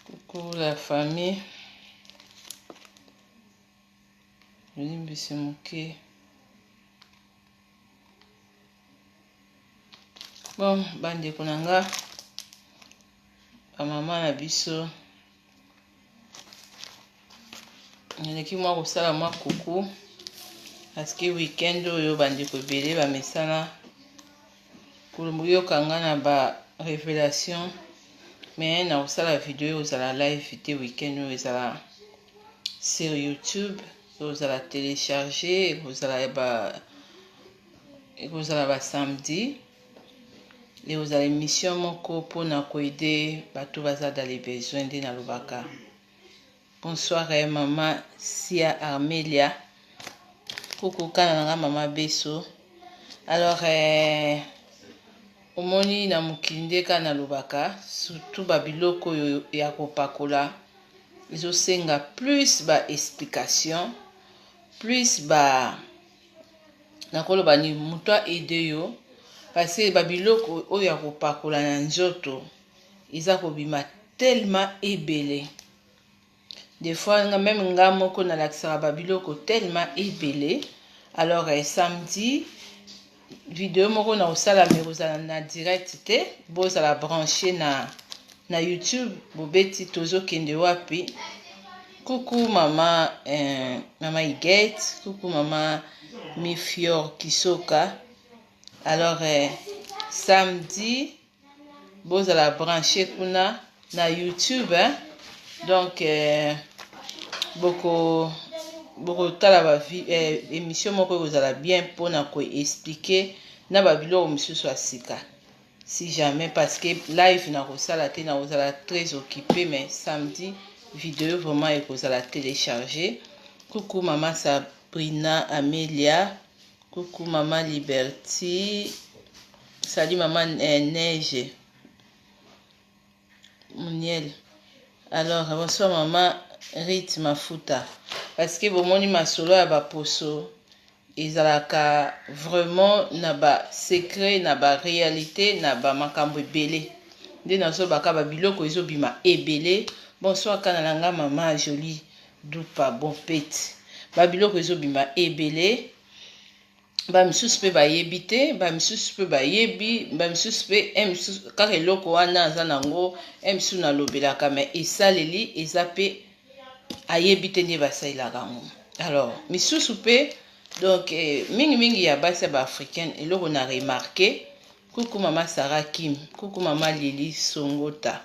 Coucou la famille. Bolimbisi moke. Bon, bandeko na nga, bamama na biso, naleki mwa kosala mwa kuku parce que week-end oyo bandeko ebele bamesana koyoka nga na ba revelation mais nakosala video ekozala live te week-end oyo ezala sur YouTube ekozala telecharge ekozala ba ekozala ba samedi ekozala émission moko mpona koede bato baza dans les besoins nde nalobaka. Bonsoir eh, mama Sia Armelia. Coucou kana na nga mama Beso. Alors eh, omoni na mokili nde kaka nalobaka surtout ba biloko oyo ya kopakola ezosenga plus ba explication plus ba nakoloba nini moto a aide yo parce que ba biloko oyo ya kopakola na nzoto eza kobima tellement ebele des fois nga meme nga moko nalakisaka ba biloko tellement ebele alors eh, samedi video moko na kosala me kozala na direct te bozala branche na na youtube bobeti tozokende wapi kuku mama eh, mama iget kuku mama mifior kisoka alors eh, samedi bozala branche kuna na youtube hein? Donc eh, boko bokotala ba eh, émission moko ekozala bien mpona koexplike na babiloko mosusu ya sika si jamais parce que live nakosala te nakozala très occupé mais samedi video vraiment ekozala télécharge. Coucou mama Sabrina Amelia, coucou mama Liberty, salut mama eh, Neige Muniel. Alors bonsoir mama Rit Mafuta parce que bomoni masolo ya baposo ezalaka vraiment na ba secret na ba réalité na ba makambo ebele nde nazobaka ba biloko ezobima ebele. Bonsoir kana na nga mama Jolie Dupa bon pete ba biloko ezobima ebele ba misusu mpe bayebi te ba misusu mpe bayebi ba misusu mpe eh, misusu kaka eloko wana aza nango eh, misusu nalobelaka me esaleli eza mpe ayebi te nde basalelaka yango alors misusu mpe donc eh, mingimingi ya basi ya baafricaine eloko na remarke. Coucou mama Sarah Kim, coucou mama Lili Songota.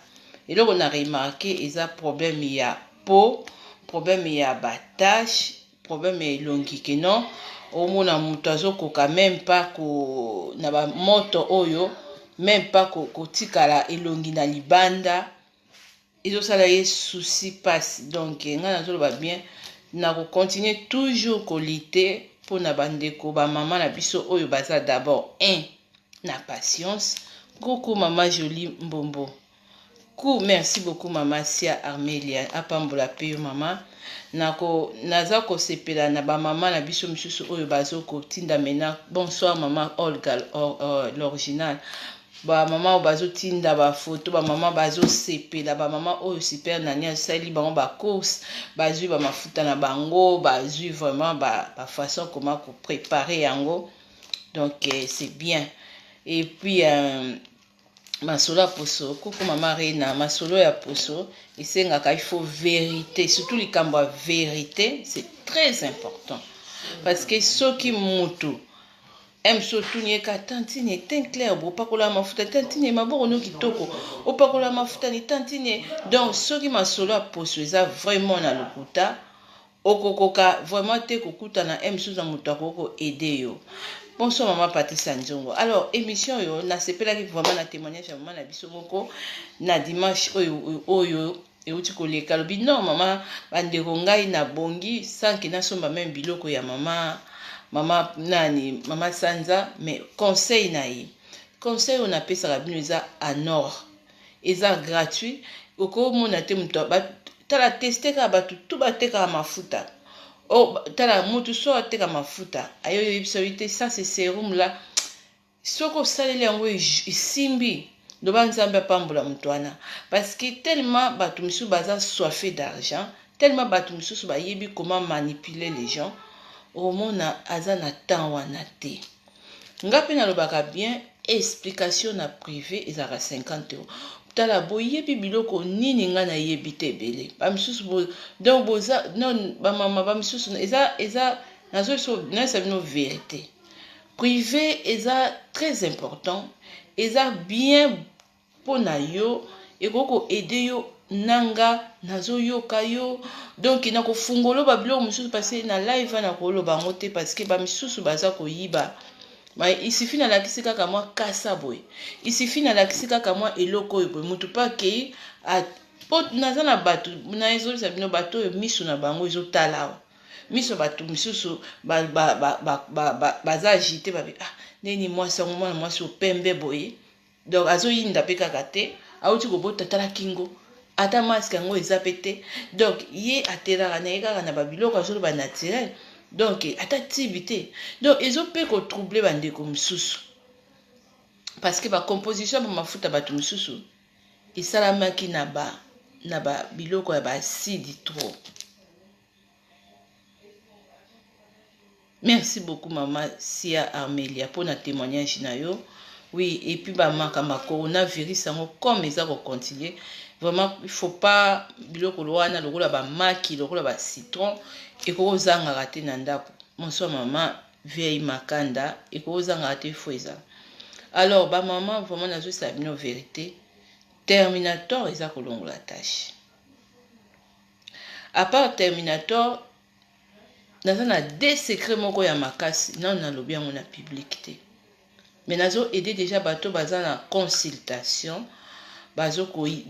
Eloko na remarke eza problème ya peau, problème ya ba tache, problème ya elongi ke non omona moto azokoka meme pas ko na ba moto oyo meme pas kotikala elongi na libanda ezosala ye souci pasi. Donc ngai nazoloba bien na kocontinue toujours kolite mpona bandeko bamama na biso oyo baza d'abord un na patience. Coucou mama Jolie Mbombo, ku merci beaucoup mama Sia Armelia apambola pe yo mama. Nako naza kosepela na bamama na biso misusu oyo bazo kotinda mena. Bonsoir mama Olga l'original. Bamama oyo bazotinda bafoto, bamama bazosepela, bamama oyo super nani asali bango bacourse, bazwi bamafuta na bango, bazwi vraiment bafaçon ba comment koprépare yango. Donc eh, c'est bien. Et puis masolo ya poso, kuku mama Rena, masolo ya poso esengaka il faut vérité, surtout likambo ya vérité, c'est très important parce que soki mutu mso otuni ye ka tantine teint clair bopakola mafuta tantine maboko no kitoko opakola mafuta ni tantine. Donc soki masolo ya poso eza vraiment na lokuta, okokoka vraiment te kokutana msusu na moto akoki koaide yo. Bonsoir mama Patricia Nzongo. Alors émission oyo nasepelaki vraiment na témoignage ya mama na biso moko na dimanche oyo oyo euti koleka. Alobi non mama, bandeko ngai nabongi sans ke nasomba meme biloko ya mama mama nani mama Sanza, mais conseil na ye, conseil oyo napesaka bino eza en or, eza gratuit. Okomona te moto tala teste kaka bato tu batekaka mafuta. Oh, tala motu so ateka mafuta ayo oyebisa yo te ça c'est sérum là, soki osaleli yango esimbi. Loba Nzambe apambola moto wana parce que tellement bato misusu baza soife d'argent, tellement bato misusu bayebi comment manipuler les gens, omona aza na temps wana te. Nga mpe nalobaka bien, explication na privé ezalaka 50 euros. Tala, boyebi biloko nini nga nayebi te ebele. Bamisusu bo, donc boza non, bamama bamisusu eza nazoyebisa bino vérité. Privé eza très important, eza bien mpo na yo, ekoki koaider yo nanga nazoyoka yo. Donc nakofungola babiloko mosusu parce na live nakoloba yango te, parce que bamisusu baza koyiba. Il suffit nalakisi kaka mwa kasa boye, il suffit nalakisi kaka mwa eloko oyo boye, motu mpe akei. Mpo naza na bato, nazobisa bino, bato oyo miso na bango ezotala awa, miso bato misusu baza agité, babi: "Ah, nini mwasi yango, mwana mwasi opembe boye?" Donc azoyinda mpe kaka te, awuti kobota, tala kingo, ata masque yango eza mpe te. Donc ye atelaka na ye kaka na babiloko azoloba naturel, donc ata tibi te. Donc ezo mpe kotroubler bandeko mosusu parce que bacomposition ya bamafuta bato mosusu esalamaki na ba biloko ya baacide trop. Merci beaucoup, mama Sia Armelia, mpona témoignage na yo. Oui, et puis bamakambo ya coronavirus yango, comme eza kocontinue, vraiment il faut pas biloko wana lokola bamaki, lokola bacitron, ekoki kozangaka te na ndako. Bonsoir, mama Vieille Makanda. Ekoki kozangaka te, fo ezala. Alors bamama, vraiment nazosala bino vérité, Terminator eza kolongola tache. À part Terminator, naza na deux secret moko ya makasi, nano nalobi yango na public te, mais nazo aider déjà bato baza na consultation,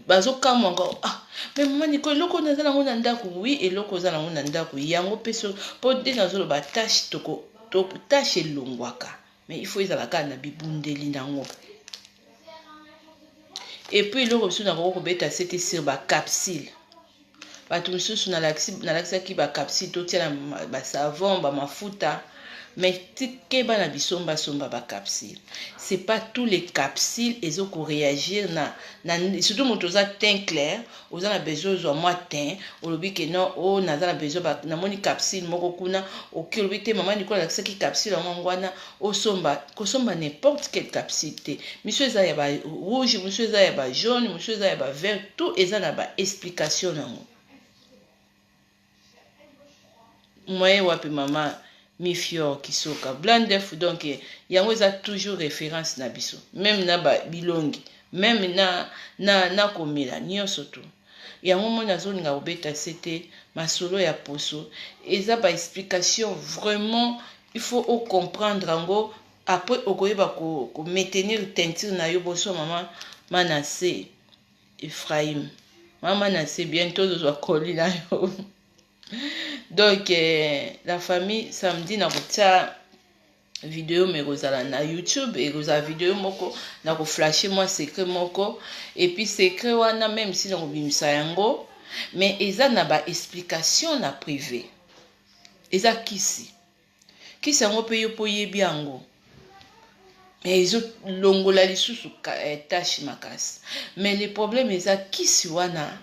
bazokamwa ngo: "Ah, mais mama Niko, eloko naza nango na ndako?" Oui, eloko oza nango na ndako yango mpe so, mpo nde nazoloba tache, toko tache elongwaka, mais il faut ezala kaka na bibundeli nango. Et puis eloko mosusu nakoki kobeta sete sur bacapsule. Bato mosusu nalakisaki bacapsule totia na basavon, bamafuta, mais tikeba na bisombasomba bacapsule. C'est pas tous les capsules ezokoréagir na surtout moto oza teint clair, oza na besoin ozwa mwa teint, olobi ke non, o oh, naza na besoin, namoni capsule moko kuna, oki olobi te: "Mama Nikola alakisaki capsule yango wana." Osomba, kosomba n'importe quelle capsule te. Miso eza ya barouge, mosusu eza ya bajaune, mosusu eza ya bavert, tout eza na baexplication nango. Moyen wapi, mama Mifior Kisoka Blandef. Donc yango eza toujours référence na biso, même na bilongi, même na komela nyonso tu. Yango moni azolinga kobeta se te. Masolo ya poso eza baexplication, vraiment il faut ocomprendre yango, après okoyeba komaintenir ko teinture na yo. Boso mama Manase Ephraim, mama Manase, bientôt ozozwa koli na yo. Donc la famille, samedi nakotia video, me ekozala na YouTube, ekozala video moko na koflashe mwa secret moko. Et puis secret wana, même si nakobimisa yango, mais eza na baexplication na privé. Eza kisi, kisi yango mpe yo mpo oyebi yango, mais ezolongola lisusu tache makasi. Mais le problème eza kisi wana,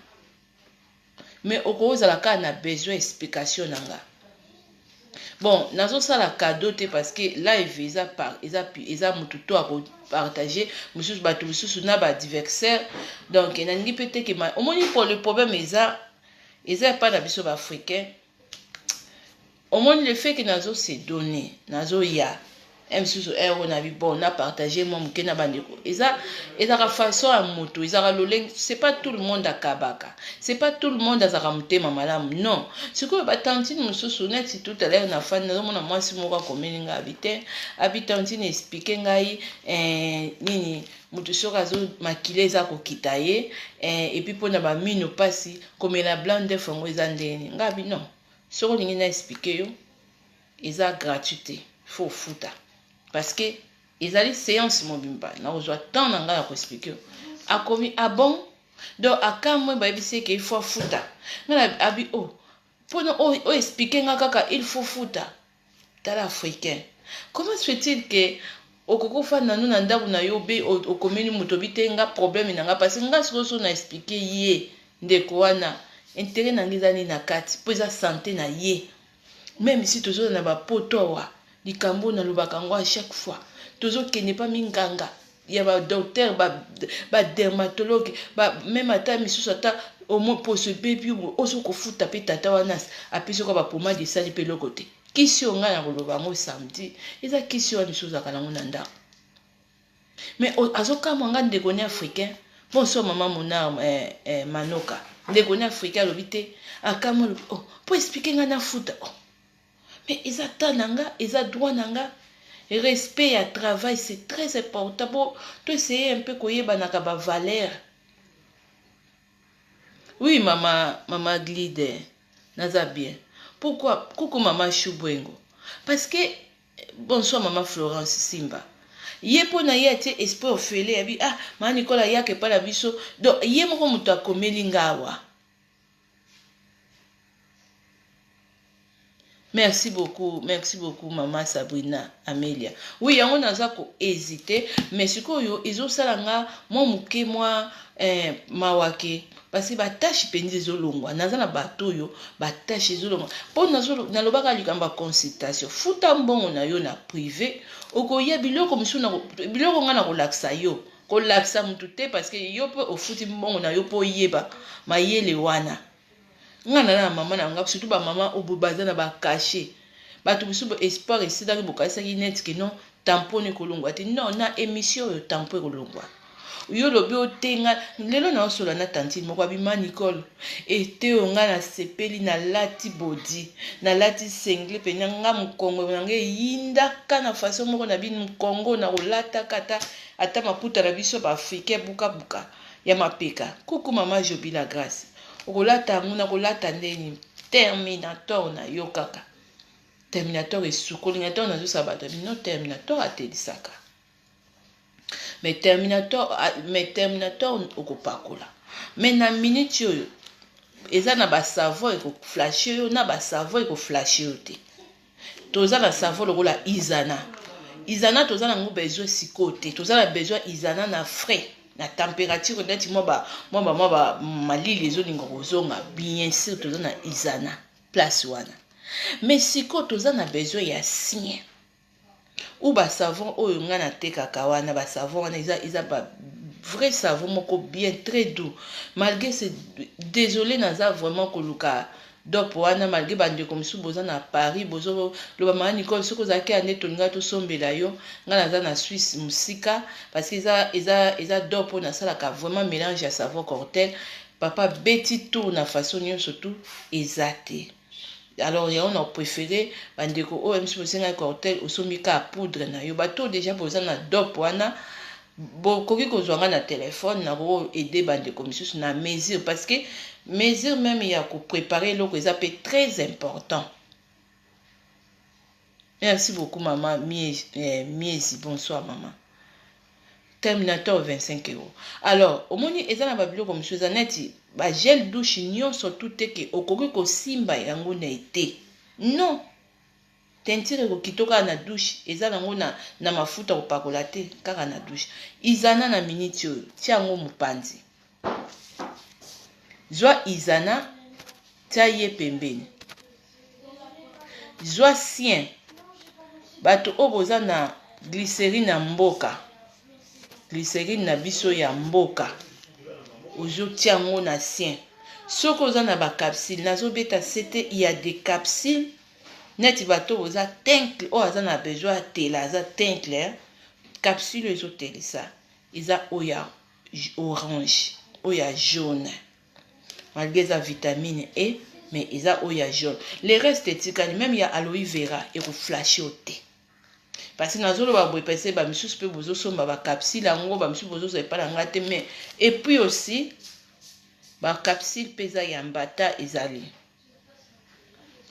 mais okozala kaka na besoin explication na nga. Bon, nazosala cadeau te parce que live eza par eza motu to akopartage mosusu, bato mosusu na baadversaire. Donc nalingi mpe te ke omoni po le problème eza epai na biso baafricain. Omoni le fait ke nazo se donner, nazoya mosusu heure oyo nabi, bon, na partage mwa moke na bandeko. Eza ezalaka façon ya moto, ezalaka lolenge. C'est pas tout le monde akabaka, c'est pas tout le monde azalaka motema malamu, non. Sikoyo batantine mosusu, neti tout à l'heure na fani, nazomona mwasi moko akomeli ngai, abi te, abi: "Tantine, explique ngai nini moto soki azo makila eza kokita ye, et puis mpona bamino mpasi, komela blanc d'œuf yango eza ndenge?" Ngai abi: "Non, soki olingi na explique yo, eza gratuit te, faut ofuta, parce que ezali séance mobimba, nakozwa temps na ngai ya koexplique yo." Akomi: "Ah bon?" Donc akamwe, bayebisi eke il faut afuta. Ngai abi: "Oh, mpona oexplique nga kaka il faut futa?" Tala africain, comment se fait-il que Okoki ofanda no na ndako na yo be okomeli moto obi te nga problème na nga, parce que nga sikoyo so na expliquer ye ndeko wana, intérêt na nga eza nini na kati? Mpo eza santé na ye. Même si tozoza na bapoto awa, likambo nalobaka yango à chaque fois, tozokende pa minganga ya badocteur, badermatologue, même ata misusu, ata omo poso ebebi, ozo kofuta mpe tata wana apesi oka bapomade, esali mpe eloko te. Kisi oyo ngai na koloba yango samedi, eza kisi oyo misusu ozalaka nango na ndako, mais azokamwa nga. Ndeko ni africain, bonsoir mama Monar Manoka. Ndeko ni africain alobi te, akamwa, alobi: "Oh, mpo expliquer ngai nafuta." Oh, mais eza ta na nga, eza droit na nga. Respect ya travail, c'est très important. Po toessayer un peu koyebanaka bavaleur. Oui mama, mama Glide, naza bien. Pourquoi? Kuku mama Shubwengo, parce que bonsoir mama Florence Simba. Ye mpo na ye atie esprit ofele, yabi: "Ah, mama Nikola ayaka epai na biso." Donc ye moko moto akomeli nga awa. Merci beaucoup, merci beaucoup mama Sabrina Amelia. Oui, yango naza kohésite, mais sikoyo ezosala nga mwa moke mwa mawa ke parce que batache mpenza ezolongwa. Naza na bato oyo batache ezolongwa, mpo nalobaka likambo ya consultation. Futa mbongo na yo na privé, okoya biloko mosusu, biloko ngai na kolakisa yo, kolakisa motu te, parce que yo mpe ofuti mbongo na yo mpo oyeba mayele wana. Nga na na mama na nga, surtout bamama oyo baza na bacachet, bato mosusu espoir esilaki, bokanisaki neti ke non, tampon ekolongwa te. Non, na émission oyo tampon ekolongwa. Yo olobi otenga lelo, naosola na tantine moko, abima Nicole ete oyo nga nasepeli, nalati bodi, nalati sengle mpenza, nga mokongo na nga eyindaka na façon moko na bino mokongo na kolataka ata maputa na biso baafricain bukabuka ya mapeka. Kuku mama Jobila Grâce, okolata yango na kolata ndeni terminator na yo kaka terminator esukoli nga. Ntango nazosala bato bino terminator atelisaka, mais terminator okopakola, mais na minute oyo eza na basavon ekoflashe yo, na basavon ekoflashe yo te. Toza na savon lokola Izana. Izana toza nango besoin sikoyo te, toza na besoin Izana na frais, na température neti mwa ba malili ezolinga kozonga. Bien sûr toza na Izana place wana, mais sikoyo toza na besoin ya sien ou basavon oyo ngai natekaka wana. Basavon wana eza ba vrai savon moko bien, très doux. Malgré c'est désolé, naza vraiment koluka dop wana, malgré bandeko mosusu boza na Paris, bozoloba: "Mama Nicole, soki ozalaki ya nde tolinga tosombela yo." Ngai naza na Suisse, mosika, parce que eza dop oyo nasalaka vraiment mélange ya savon cortel papa beti tour na façon nyonso tu eza te. Alors yango na préféré bandeko oyo misu bosengai cortel, osombi kaka poudre na yo. Bato déjà boza na dop wana, bokoki kozwa nga na telefone, nakoaider bandeko misusu na mesure, parce que mesure même ya kopréparer eloko eza mpe très important. Merci beaucoup mama Miezi, bonsoir mama. Terminator 25 euros. Alors omoni eza na babiloko mosusu, eza neti bagel douche nyonso tu te ke okoki kosimba yango na ete. Non, teinture ekokito kaka na douche, eza nango na mafuta kopakola te, kaka na douche. Izana na miniti oyo, tia yango mopanzi, zwa Izana, tia ye pembeni, zwa sien. Bato oyo boza na glycérine na mboka, glycérine na biso ya mboka, ozotia yango na sien. Soki oza na bacapsule, nazobeta sete ya des capsules neti bato boza teint oyo aza na besoin ya tela, aza teint clair, capsule ezotelisa eza oyo ya orange, oyo ya jaune, malgré eza vitamine E, mais eza oyo ya jaune. Le reste etikali, même ya aloe vera ekoflashe yo te, parce que nazoloba boye parce bamisusu mpe bozosomba bacapsule yango, bamisusu bozozwa epai na ngai te. Mais et puis aussi bacapsule mpe eza ya mbata, ezali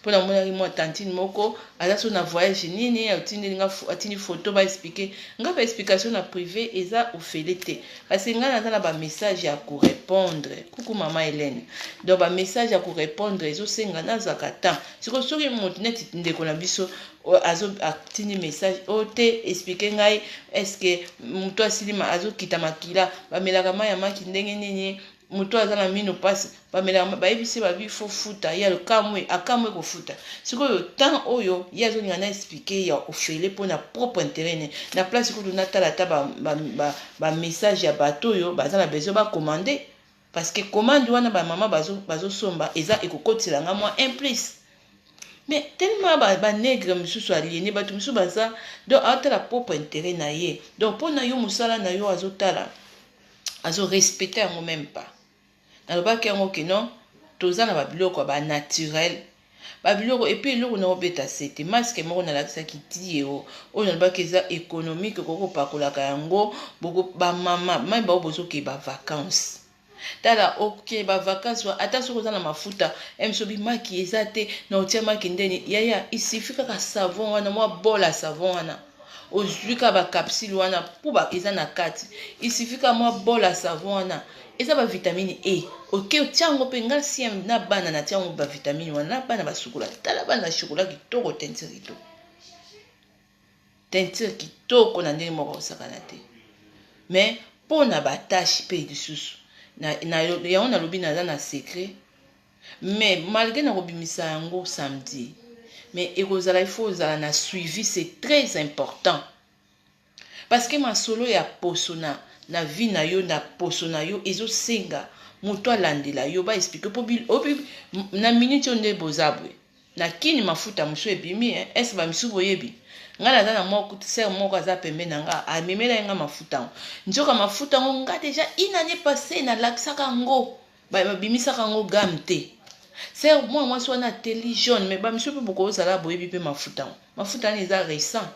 Mpo namonaki mwa tantine moko aza so na voyage nini, atindeli nga, atindi photo, ba expliquer nga. Ba explication na privé eza ofele te, parce que nga naza na ba message ya korépondre. Kuku mama Helene, donc ba message ya korépondre ezosenga nazwaka temps. Sikoyo soki moto neti ndeko na biso azo atindi message oyo te, explique ngai, est-ce moto asilima azokita makila, bamelaka mai ya maki ndenge nini? Moto aza na mino mpasi, bamelaka, bayebisi babi fo futa ye, akamwe, akamwe kofuta. Sikoyo temps oyo ye azolinga na expliquer ya ofele mpona propre intérêt ne na place kutu natala ata bamessage ya bato oyo baza na besoin bacommande, parce que commande wana bamama bazosomba eza ekokotela nga mwa un plus. Mais tellement banègre mosusu aliéné, bato mosusu baza, donc aotala propre intérêt na ye. Donc mpo na yo, mosala na yo azotala, azorespecte yango même pas. Nalobaki yango ke non, toza na babiloko ya banaturel, babiloko. Et puis eloko na obeta sete, masque moko nalakisaki ti eo oyo nalobaki eza économique, okoki kopakolaka yango. Bamama mai bao bozokee bavacance, tala, okee bavacance, ata soki oza na mafuta msobi maki eza te, na otia maki ndeni yaya, isifi kaka savon wana, mwa bol ya savon wana ozwi kaka bacapsule wana mpo eza na kati, isifi kaka mwa bol ya savon wana, eza bavitamine E. Oke otia yango mpe nga si na bana natia yango bavitamine wana na bana basukola. Tala bana na chokola kitoko, teinture kitoko, teinture kitoko na ndenge moko osakana te. Mais mpo na batache mpe lisusu yango nalobi naza na secret, mais malgré nakobimisa yango samedi, mais ekozala, il faut ozala na suivi, c'est très important, parce que masolo ya poso na vie na yo, na poso na yo, ezosenga moto alandela yo, baexpliquer. Mpo na minute oyo nde boza boye na kini, mafuta mosusu ebimi ese bamisusu boyebi. Ngai naza na moko, sœur moko aza pembe na nga, amemela ye nga mafuta yango. Nzoka mafuta yango nga déjà une année passée nalakisaka yango, babimisaka yango gamme te. Sœur mwana mwasi wana ateli jaune, mais bamisusu mpe bokozala boyebi mpe mafuta yango. Mafuta wana eza récent,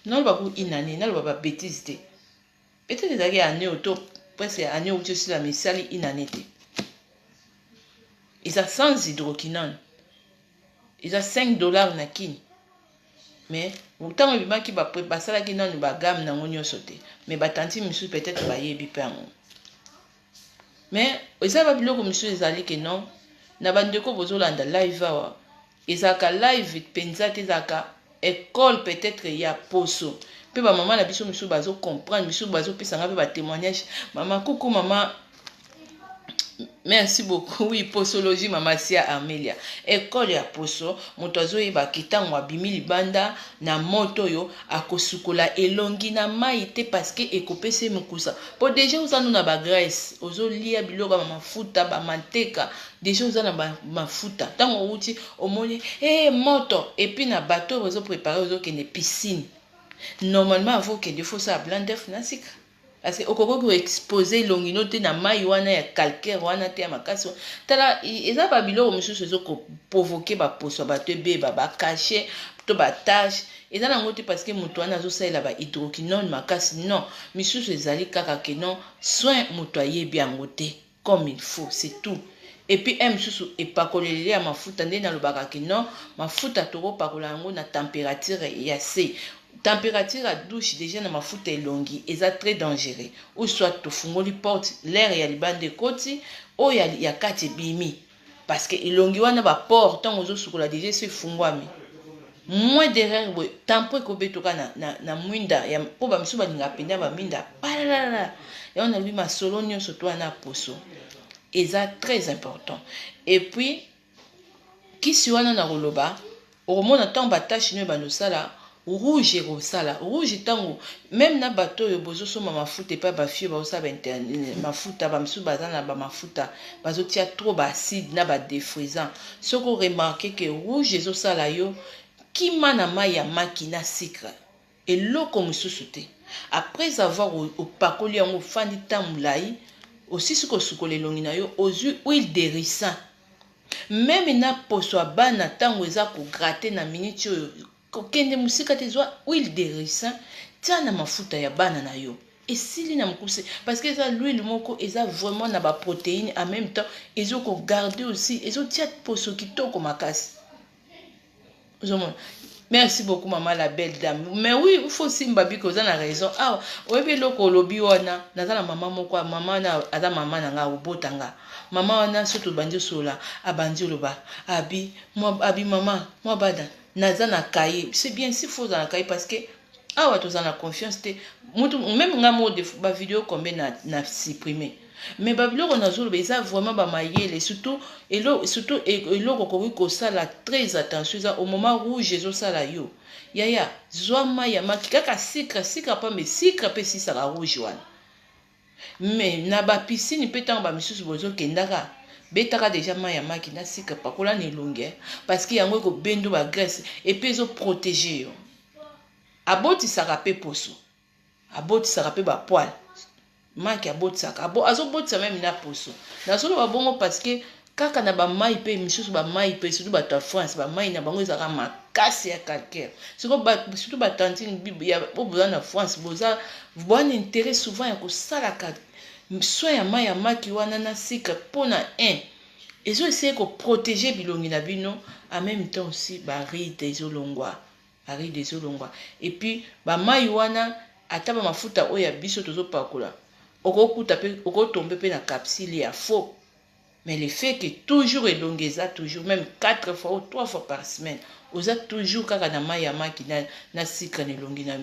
naloba ku une année, naloba babêtise te, peut-être ezalaki année oyo to presque année outi osila, mais esali une année te. Eza sans hydroquinone, eza 5 $ na kini. Mais ntango ebimaki, basalaki nanu bagamme nango nyonso te, mais batanti misusu peut-être bayebi mpe yango. Mais eza babiloko misusu ezali ke non, na bandeko bozolanda live awa, ezalaka live mpenza te, ezalaka école peut-être ya poso mpe bamama na biso misusu bazocomprendre, misusu bazopesanga mpe batémoignage. Mama kuku, mama, merci beaucoup. Oui, posologie, mama Sia Amelia, école ya poso. Moto azoyebaki ntango abimi libanda na moto oyo, akosukola elongi na mai te, parce que ekopesa ye mokusa, mpo déjà oza no na bagraisse, ozolia biloko ya bamafuta, bamanteka, déjà oza na bamafuta. Ntango outi, omoni e moto, et puis na bato oyo ozoprépare, ozokende piscine, normalement avant okende, faut osala blanc d'œuf na sika, parce que okoki koexpose elongi no te na mai wana ya calcaire wana te ya makasi. Tala, eza babiloko mosusu ezokoprovoke baposo ya bato ebeba, bacachets to batache, eza nango te parce que moto wana azosalela bahydroquinone makasi, non. Misusu ezali kaka ke non, soin moto ayebi yango te comme il faut, c'est tout. Et puis un mosusu, epakoleli ya mafuta, nde nalobaka ke non, mafuta tokopakola yango na température ya se, température ya douche. Déjà na mafuta elongi eza très dangereux, ou soit tofungoli porte, l'air ya libanda ekoti, oyo ya kati ebimi, parce que elongi wana bapores, ntango ozosukola déjà esi efungwami, moins d'erreur boye, tampon ekobetoka na mwinda, mpo bamisusu balingaka mpenza baminda palalala. Yango nalobi masolo nyonso to wana poso eza très important. Et puis kisi wana na koloba, okomona ntango batache no ebanda osala rouge, ekosala rouge ntango même na bato oyo bozosomba mafuta epai bafio bazosala mafuta, bamisusu baza na bamafuta bazotia trop baacide na badéfrisant. Soki oremarquer ke rouge ezosala yo, kima na mai ya maki na sucre, eloko mosusu te. Après avoir opakoli yango, ofandi ntan molai, osisi kosukola elongi na yo, ozwi huile de ricin, même na poso ya bana, ntango eza kogratter na miniti oyo, kokende mosika te, zwa huile de ricin, tia na mafuta ya bana na yo, esili na mokuse, parce que eza l'huile moko eza vraiment na baprotéine, en même temps ezokogarde aussi, ezotia poso kitoko makasi. Ozomona? Merci beaucoup, mama la belle dame. Mais oui, il faut simba biko, oza na raison. Awa oyebi eloko olobi wana, naza na mama moko, mama wana aza mama na nga, obota nga. Mama wana, soki tobandi osola, abandi oloba, abi abi mama mwa bana, naza na cahier. C'est bien, si faut oza na cahier, parce que awa toza na confiance te. Mutu même nga mo, bavideo combien na supprimer, mais babiloko nazoloba eza vraiment bamayele. Surtout eloko okoki kosala très attention eza au moment rouge ezosala yo. Yaya, zwa mai ya maki kaka, sucre, sucre pambe, sucre mpe esisaka rouge wana. Mais na bapiscine mpe, ntango bamisusu bozokendaka, betaka déjà mai ya maki na sucre, pakola na elongi, parce que yango ekobendo bagraisse et puis ezoprotéger yo. Abotisaka mpe poso, abotisaka mpe bapoils. Maki abotisaka, azobotisa même na poso. Nazoloba bongo parce que kaka na bamai mpe misusu, bamai mpe surtout bato ya France, bamai na bango ezalaka makasi ya calcaire. Siko surtout batantine oyo boza na France, boza bwana intérêt souvent ya kosalaka soin ya mai ya maki wana na sucre, mpona 1 ezo essayer koprotéger bilongi na bino, en même temps aussi barides ezolongwa, barides ezolongwa. Et puis bamai wana, ata bamafuta oyo ya biso tozopakola, okokuta mpe okotombe mpe na capsule ya faux. Mais le fait que toujours elongi eza toujours, même quatre fois ou trois fois par semaine, oza toujours kaka na mai ya maki na sucre na elongi na,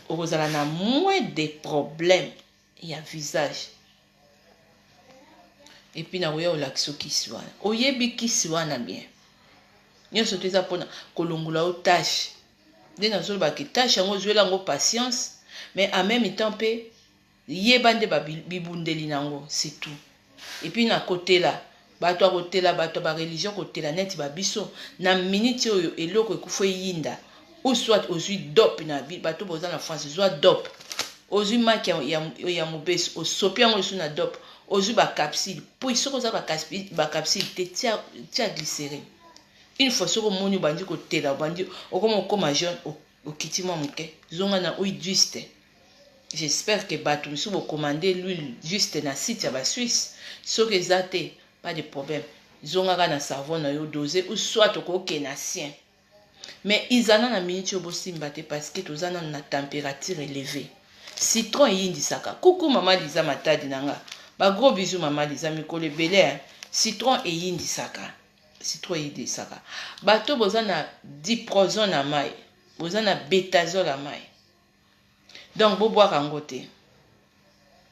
okozala na moins de problème ya visage. Et puis nakoya olakisa kisi wana. Oyebi kisi wana bien, nyonso to eza mpona kolongola yo tache. Nde nazolobaki, tache yango ozwela yango patience, mais en même temps mpe yeba nde bibundeli nango, c'est tout. Et puis na kotela bato ya kotela, bato ya bareligion, kotela neti babiso na miniti oyo, eloko ekufa eyinda, ou soit ozwi dop na bato boza na France, zwa dop, ozwi maki ya mobesu, osopi yango lisusu na dop, ozwi bacapsule. Puis soki oza bacapsule te, tia glycérine. Une fois soki omoni obandi kotela, obandi okoma okoma jaune, okiti mwa moke, zonga na huile juste. J'espère que bato mosusu bokomande l'huile juste na site ya basuisse. Soki eza te, pas de problème, zongaka na savon na yo dose, ou soit okokende na sien. Mais izana na miniti oyo bosimba te, parce que toza nano na température élevée. Citron eyindisaka. Kuku mama Liza Matadi na nga, bagros bisous mama Liza, mikolo ebele. Citron eyindisaka, citron eyindisaka. Bato boza na Diprosone na mai, boza na Betazole ya mai, donc bobwaka yango te.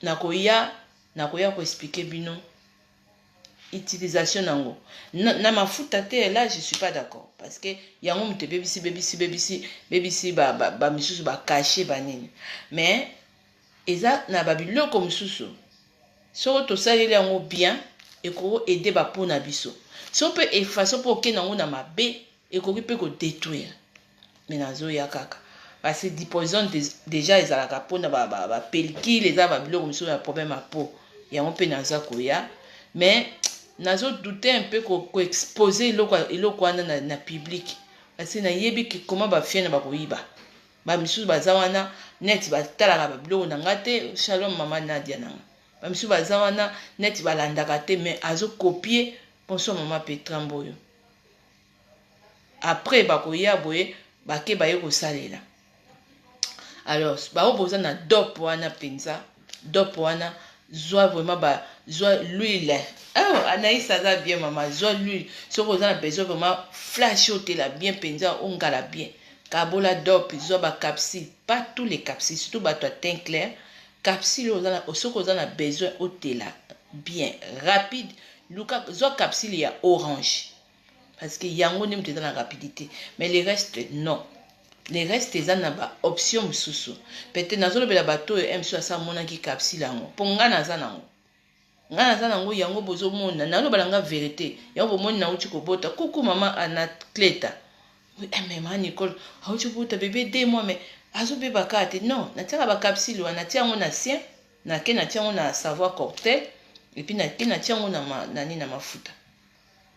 Nakoya koexpliquer bino utilisation nango na mafuta te. Là, je suis pas d'accord, parce que yango moto ebebisi, bebisi, bebisi, bebisi bamisusu, ba bacachets banini. Mais eza na babiloko mosusu, soki tosaleli yango bien, ekoki aider bapeau na biso. So mpe efaçon mpo okende yango na mabe, ekoki mpe kodétruire. Mais nazoya kaka parce que Diprosone déjà ezalaka mpona bapellicule, eza babiloko mosusu ya problème ya peau. Yango mpe naza koya, mais nazodouter un peu koexposer eloko wana na public, parce que nayebi koma bafiene bakoyiba. Bamisusu baza wana neti batalaka babiloko na nga te. Shalom mama Nadia na nga. Bamisusu baza wana neti balandaka te, mais azocopier. Bonsoir mama Petra Mboyo. Après bakoya boye, bake baye kosalela. Alors bao boza na dop wana mpenza, dop wana, zwa vraiment ba zwa l'huile. Oh, Anaïs aza bien mama. Zwa l'huile soki oza na besoin vraiment flash, otela bien mpenza, ongala bien. Kabola dop, zwa bacapsule, pas tous les capsules, surtout bato ya teint clair. Capsule oyo, soki oza na besoin otela bien rapide, luka zwa capsule ya orange, parce que yango nde moto eza na rapidité. Mais le reste, non, le reste eza na baoption mosusu. Peut-être nazolobela bato oyo mosusu asa amonaki capsule yango, mpo nga naza nango, nga naza nango. Yango bozomona, nalobala nga vérité, yango bomoni nauti kobota. Kuku mama Anacleta. Mais ma Nicole auti kobota bébé 2 mois, mais azobeba kaka te. Non, natiaka bacapsule wana, natia yango na sien, nake natia yango na savoir cocktail, et puis nake natia yango na nani, na mafuta.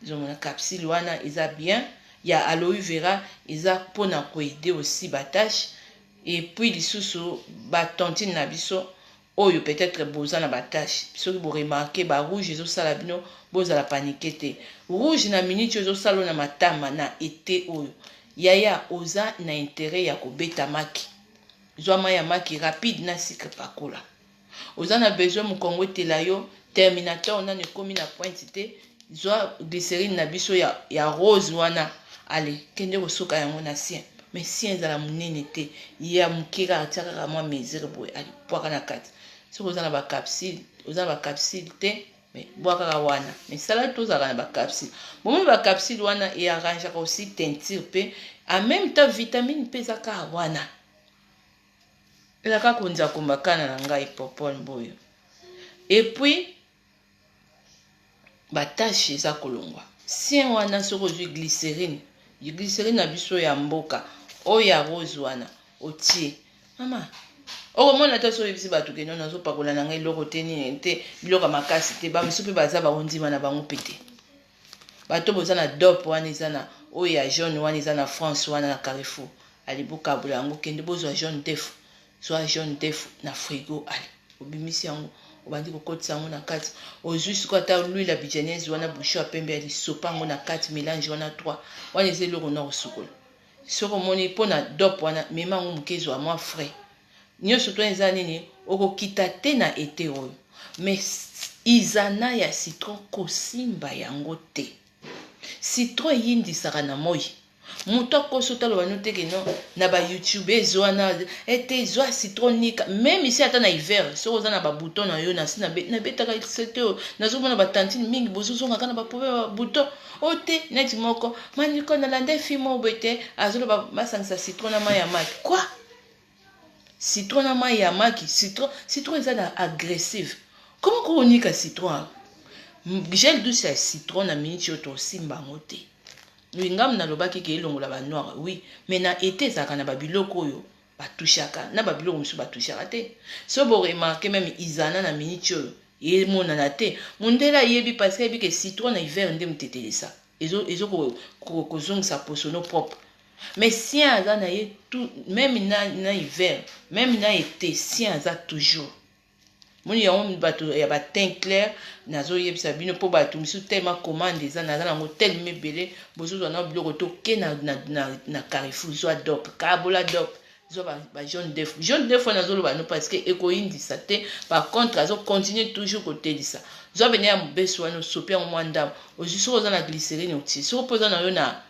Ezomona capsule wana eza bien, ya aloe vera, eza mpona koaider aussi batache. Et puis lisusu batantine na biso oyo peut-être boza na batache, soki boremarquer barouge ezosala bino, bozala panique te. Rouge na miniti oyo ezosala oyo na matama na été oyo, Yaya oza na interet ya kobeta maki, zwa mayi ya maki rapide na sucre pakola. Oza na besoin mukongo etela yo, terminator nanu ekomi na pointe te, zwa glycerine na biso ya, ya rose wana, allez kende kosoka yango na sien. Mais sien ezala munene te, ya muke kaka, tia kaka mwa mesure boye, allez bwaka na kati. Soki oza na ba capsule, oza na ba capsule te, mais bwaka kaka wana. Mais sala tozalaka na ba capsule. Bomoni ba capsule wana e arrangeaka aussi teinture pe, en même temps vitamine pe eza kaka wana. Elaka konza kombakana na ngai Popol Mboyo. Et puis ba taches eza kolongwa. Sien wana soki ozwi glycerine, glycerine na biso ya mboka, oyo ya rose wana otie. Mama, okomona ata soki oyebisi bato ke non nazopakola na ngai eloko te nini te, biloko ya makasi te, ba misusu pe baza bakondima na bango pe te. Bato boza na dop wana eza na oyo ya jaune wana eza na France wana na Carrefour. Ale bokabola yango kende bozwa jaune defu, zwa jaune defu na frigo ale obimisi yango obandi kokotisa yango na kati ozwi sikoyo ata l'huile ya bijanaise wana bouchon ya pembe ya lisopa yango na kati melange wana 3 wana eza eloko na kosukola soki omoni mpo na dop wana mema yango moke ezwa mwa frais nyonso to eza nini okokita te na ete oyo mais izana ya citron kosimba yango te citron eyindisaka na moi Mutu akosi otaloba no te ke non na ba youtubes wana ete zwa citron nika meme ici ata na hiver soki oza na ba bouton na yo na si nabetaka sete oyo nazomona ba tantine mingi bozozongaka na ba problème ya ba bouton oyo te neti moko maniko nalanda film oyo boye te azoloba basangisa citron na mai ya maki quoi citron na mai ya maki citron citron eza na agressive comment kokonika citron gel douce ya citron na miniti oyo tosimba yango te. Oui ngam nalobaki ke elongola ba noir oui mais na ete ezalaka na ba biloko oyo ba touchaka na ba biloko mosusu ba touchaka te so bo remarque meme Izana na minute oyo emonana te mundele ayebi parce que ayebi ke citron na hiver nde mutetelesa ezo ezo kozongisa poso no propre mais sien aza na ye tout meme na, na hiver meme na ete sien aza toujours Moni yango bato ya ba teint clair nazo yebisa bino po bato misusu tellement commande eza naza nango tellement ebele bozozwa na biloko to ke na, na, na, na Carrefour zwa dop kabola dop zwa ba, ba jaune d'œuf jaune d'œuf wana nazoloba no parce que ekoyindisa te par contre azo continuer toujours kotelisa zwa pene ya mobesu wana osopi yango mwa ndambo ozwi soki oza na glycerine otie soki mpo oza na yo na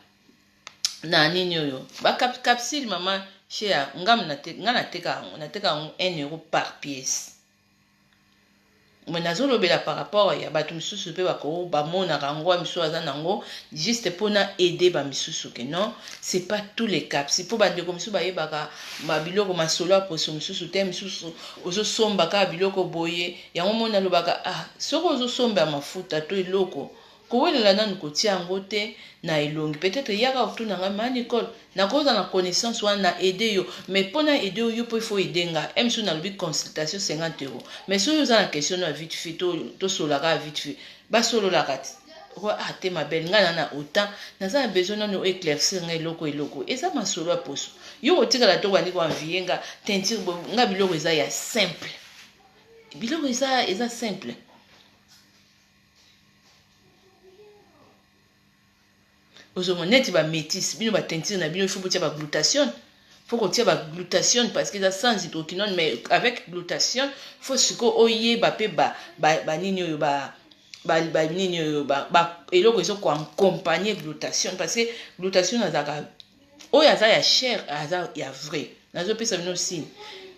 na nini oyo ba cap capsule mama shea nga nga nateka yango nateka yango 1 euro par pièce mais nazolobela par rapport ya bato misusu mpe bako bamonaka yango ba misusu aza nango juste mpona aider ba misusu ke non c'est pas tous les capsi mpo bandeko misusu bayebaka ma biloko masolo ya poso mosusu te misusu ozosomba kaka biloko boye yango moni nalobaka ah soki ozosomba mafuta to eloko Kowelela nanu kotia yango te na elongi peut etre yaka otuna nga ma Nicole nakozala na connaissance wana na aider yo mais po na aider yo yo po il faut aider nga eh misusu nalobi consultation 50 euros mais soki oza na question no ya vite fait to tosolola kaka vite fait basololaka ti ah te ma belle nga na na autant naza na besoin nanu o éclaircir nga eloko eloko eza masolo ya poso yo kotikala to bandi ko envier nga teinture nga biloko eza ya simple biloko eza eza simple ozomona neti ba métis bino ba teinture na bino il faut botia ba glutation faut kotia ba glutation parce que eza sans hydroquinone mais avec glutation faut sikoyo oyeba mpe ba, ba, ba nini oyo ba ba, ba nini oyo ba, ba eloko ezo koaccompagne glutation parce que glutation azalaka oyo aza ya cher aza ya vrai nazopesa bino signe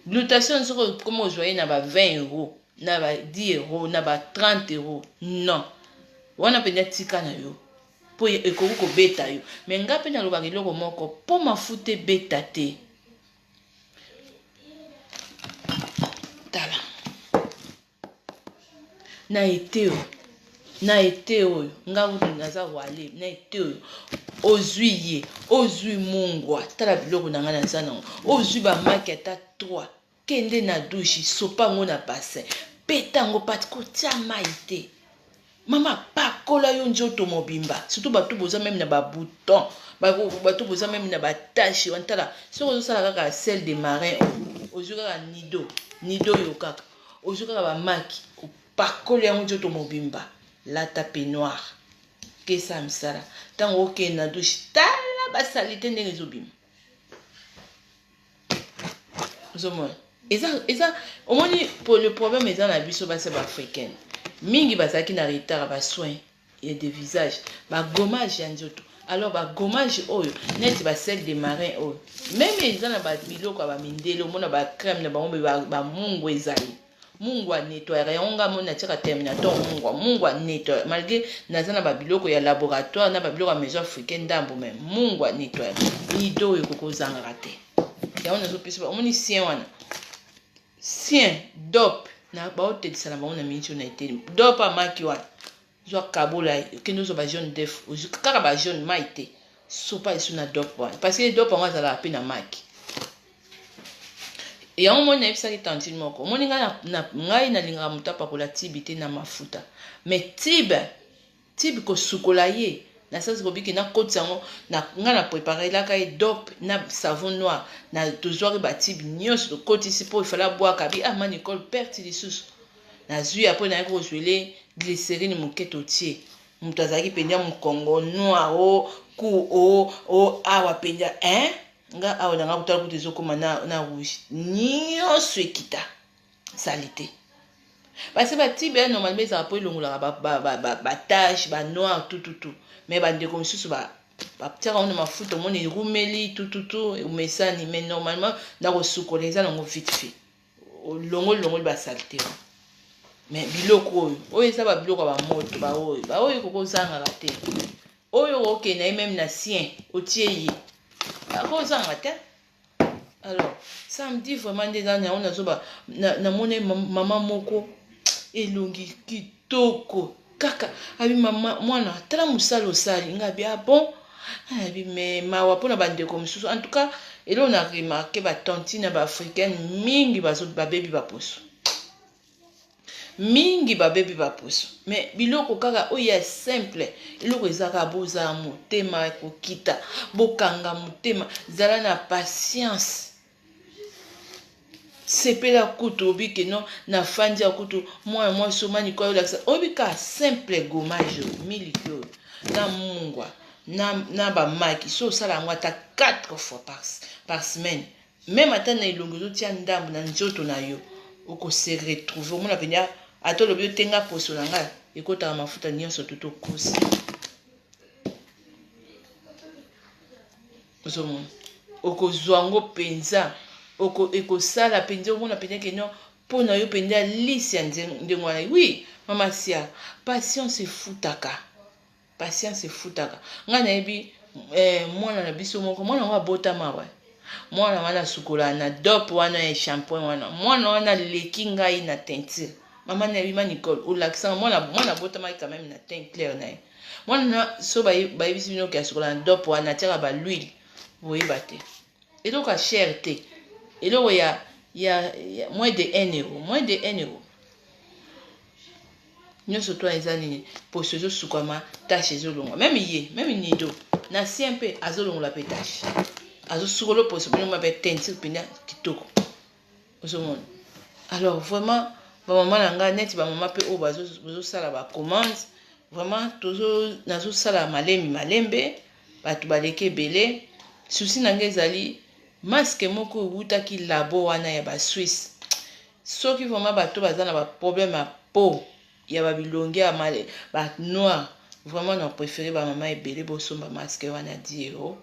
glutation soki okoma ozwa ye na ba 20 euros na ba 10 euros na ba 30 euros non wana mpenza tika na yo mpo ekoki kobeta yo me nga mpe nalobaka eloko moko mpo mafuta ebeta te tala na ete oyo na ete oyo nga kutu naza wale na ete oyo ozwi ye ozwi mungwa tala biloko na ngai naza nango ozwi bamaki ata 3 Kende na douche sopa yango na bassin beta yango pati kotia mayi te mama pakola yo nzoto mobimba surtout bato boza meme na ba bouton bato boza meme na ba tache wana tala soki ozosala kaka sel de marin ozwi kaka nido nido oyo kaka ozwi kaka bamaki opakoli yango nzoto mobimba lata peignoir kesa misala ntango okende na douche tala. basalite ndenge ezobima. Ozomona eza eza omoni le problème eza na biso basi ya baafricaine mingi bazalaki na retard ya basoin ya de visage, bagommage ya nzoto. Alors bagommage oyo neti basel de marin oyo meme eza na biloko ya bamindele, omona bacrème na bango bamungu ezali mungwa nettoyaka yango. Nga moni natiaka Terminator mungwa, mungwa nettoyer, malgré naza na babiloko ya laboratoire na babiloko ya maison africaine ndambo, mais mungwa nettoyer nido oyo ekoki ozangaka te. Yango nazopesa. Omoni sien wana, sien dop na baotekisa na bango na miniti oyo na eteni dop amaki wana. Zwa kabola, okende ozwa bajaune d'œuf, ozwi kaka bajaune mai te, sopa esu na dop wana, parce que dop yango azalaka mpe na maki yango. Moni nayebisaki tantine moko, omoni ngai ngai nalingaka moto apakola tibi te na mafuta, mais tibe tibe kosukola ye nasasi kobiki nakotisa yango. Ngai na préparelaka ye dop na savon noir na tozwaki batibe nyonso, tokotisi mpo ifale abwaka bi. Ah, ma Nicole, perte lisusu nazwi. Apres nayaki kozwele glycérine moke, totie. Moto azalaki mpenza mokongo noir o ku o awa mpenza, hein, nga awa nanga kotala kutu ezokóma na rouge nyonso, ekita sali te, parce que batibe ya normalement ezalaka mpo elongolaka batache banoir tututu, mais bandeko mosusu batiaka ngo na mafuta, omoni erumeli tututu, omesani. Mais normalement na kosukola eza nango vite fait, olongoli longoli basaleté wana. Mais biloko oyo oyo eza babiloko ya bamoto, baoyo baoyo ekoki ozangaka te. Oyo okokende ye même na sien otie ye, akozanga te. Alors samedi vraiment nde eza yango nazoba. Namoni mama moko elongi kitoko kaka, abi: "Mama, mwana, tala mosala osali." Nga abi: "Ah bon?" Abi: "Mais mawa mpona bandeko mosusu." En tout cas, eloko na remarquer, batantine ya baafricaine mingi babebi baposo mingi, babebi baposo. Mais biloko kaka oyo ya simple, eloko eza kaka bozala motema kokita, bokanga motema, zala na patience, sepela kutu obi keno nafandi ya kutu mwana mwasi omani kwa olakisa oyebi kaka simple gommage oyo, miliki oyo na mungwa na bamaki. So osala yango ata 4 fois par semaine, même ata na elongi ozotia ndambo na nzoto na yo, okose retrouver. Omona mpenza ata olobi otenga poso na ngai ekotaka mafuta nyonso tutokosi. Ozomona okozwa yango mpenza, ekosala mpenza, omona mpenza keno mpo na yo mpenza lisi ya ndenge wana. Oui, mama sia, patience efutaka, patience efutaka. Ngai nayebi mwana na biso moko, mwana yango abotama wa mwana wana asukolaka na dop wana ya shampoing wana. Mwana wana aleki ngai na teinture. Mama nayebi, ma Nicole olakisanga mwana, mwana abotamaki quand même na teint clair na ye. Mwana na so bayebisi bino ke asukola na dop wana, atiaka bahuile, boyeba te eloko ya cher te, eloko ya moins de 1 euro, moins de 1 euro nyonso to eza nini. Poso ezosukama, tache ezolongwa. Même ye, même nido na sien mpe azolongola mpe tache, azosukola poso bino mpe teinture mpenza kitoko ozomona. Alors vraiment, bamama na ngai, neti bamama mpe oyo bazosala bacommande, vraiment nazosala malembe malembe, bato baleki ebele. Souci na ngai ezali masque moko ewutaki labo wana ya baswisse. Soki vraiment bato baza na baproblème ya peau ya babilongi ya banoir, vraiment na préféré bamama ebele bosomba masque wana 10 euro.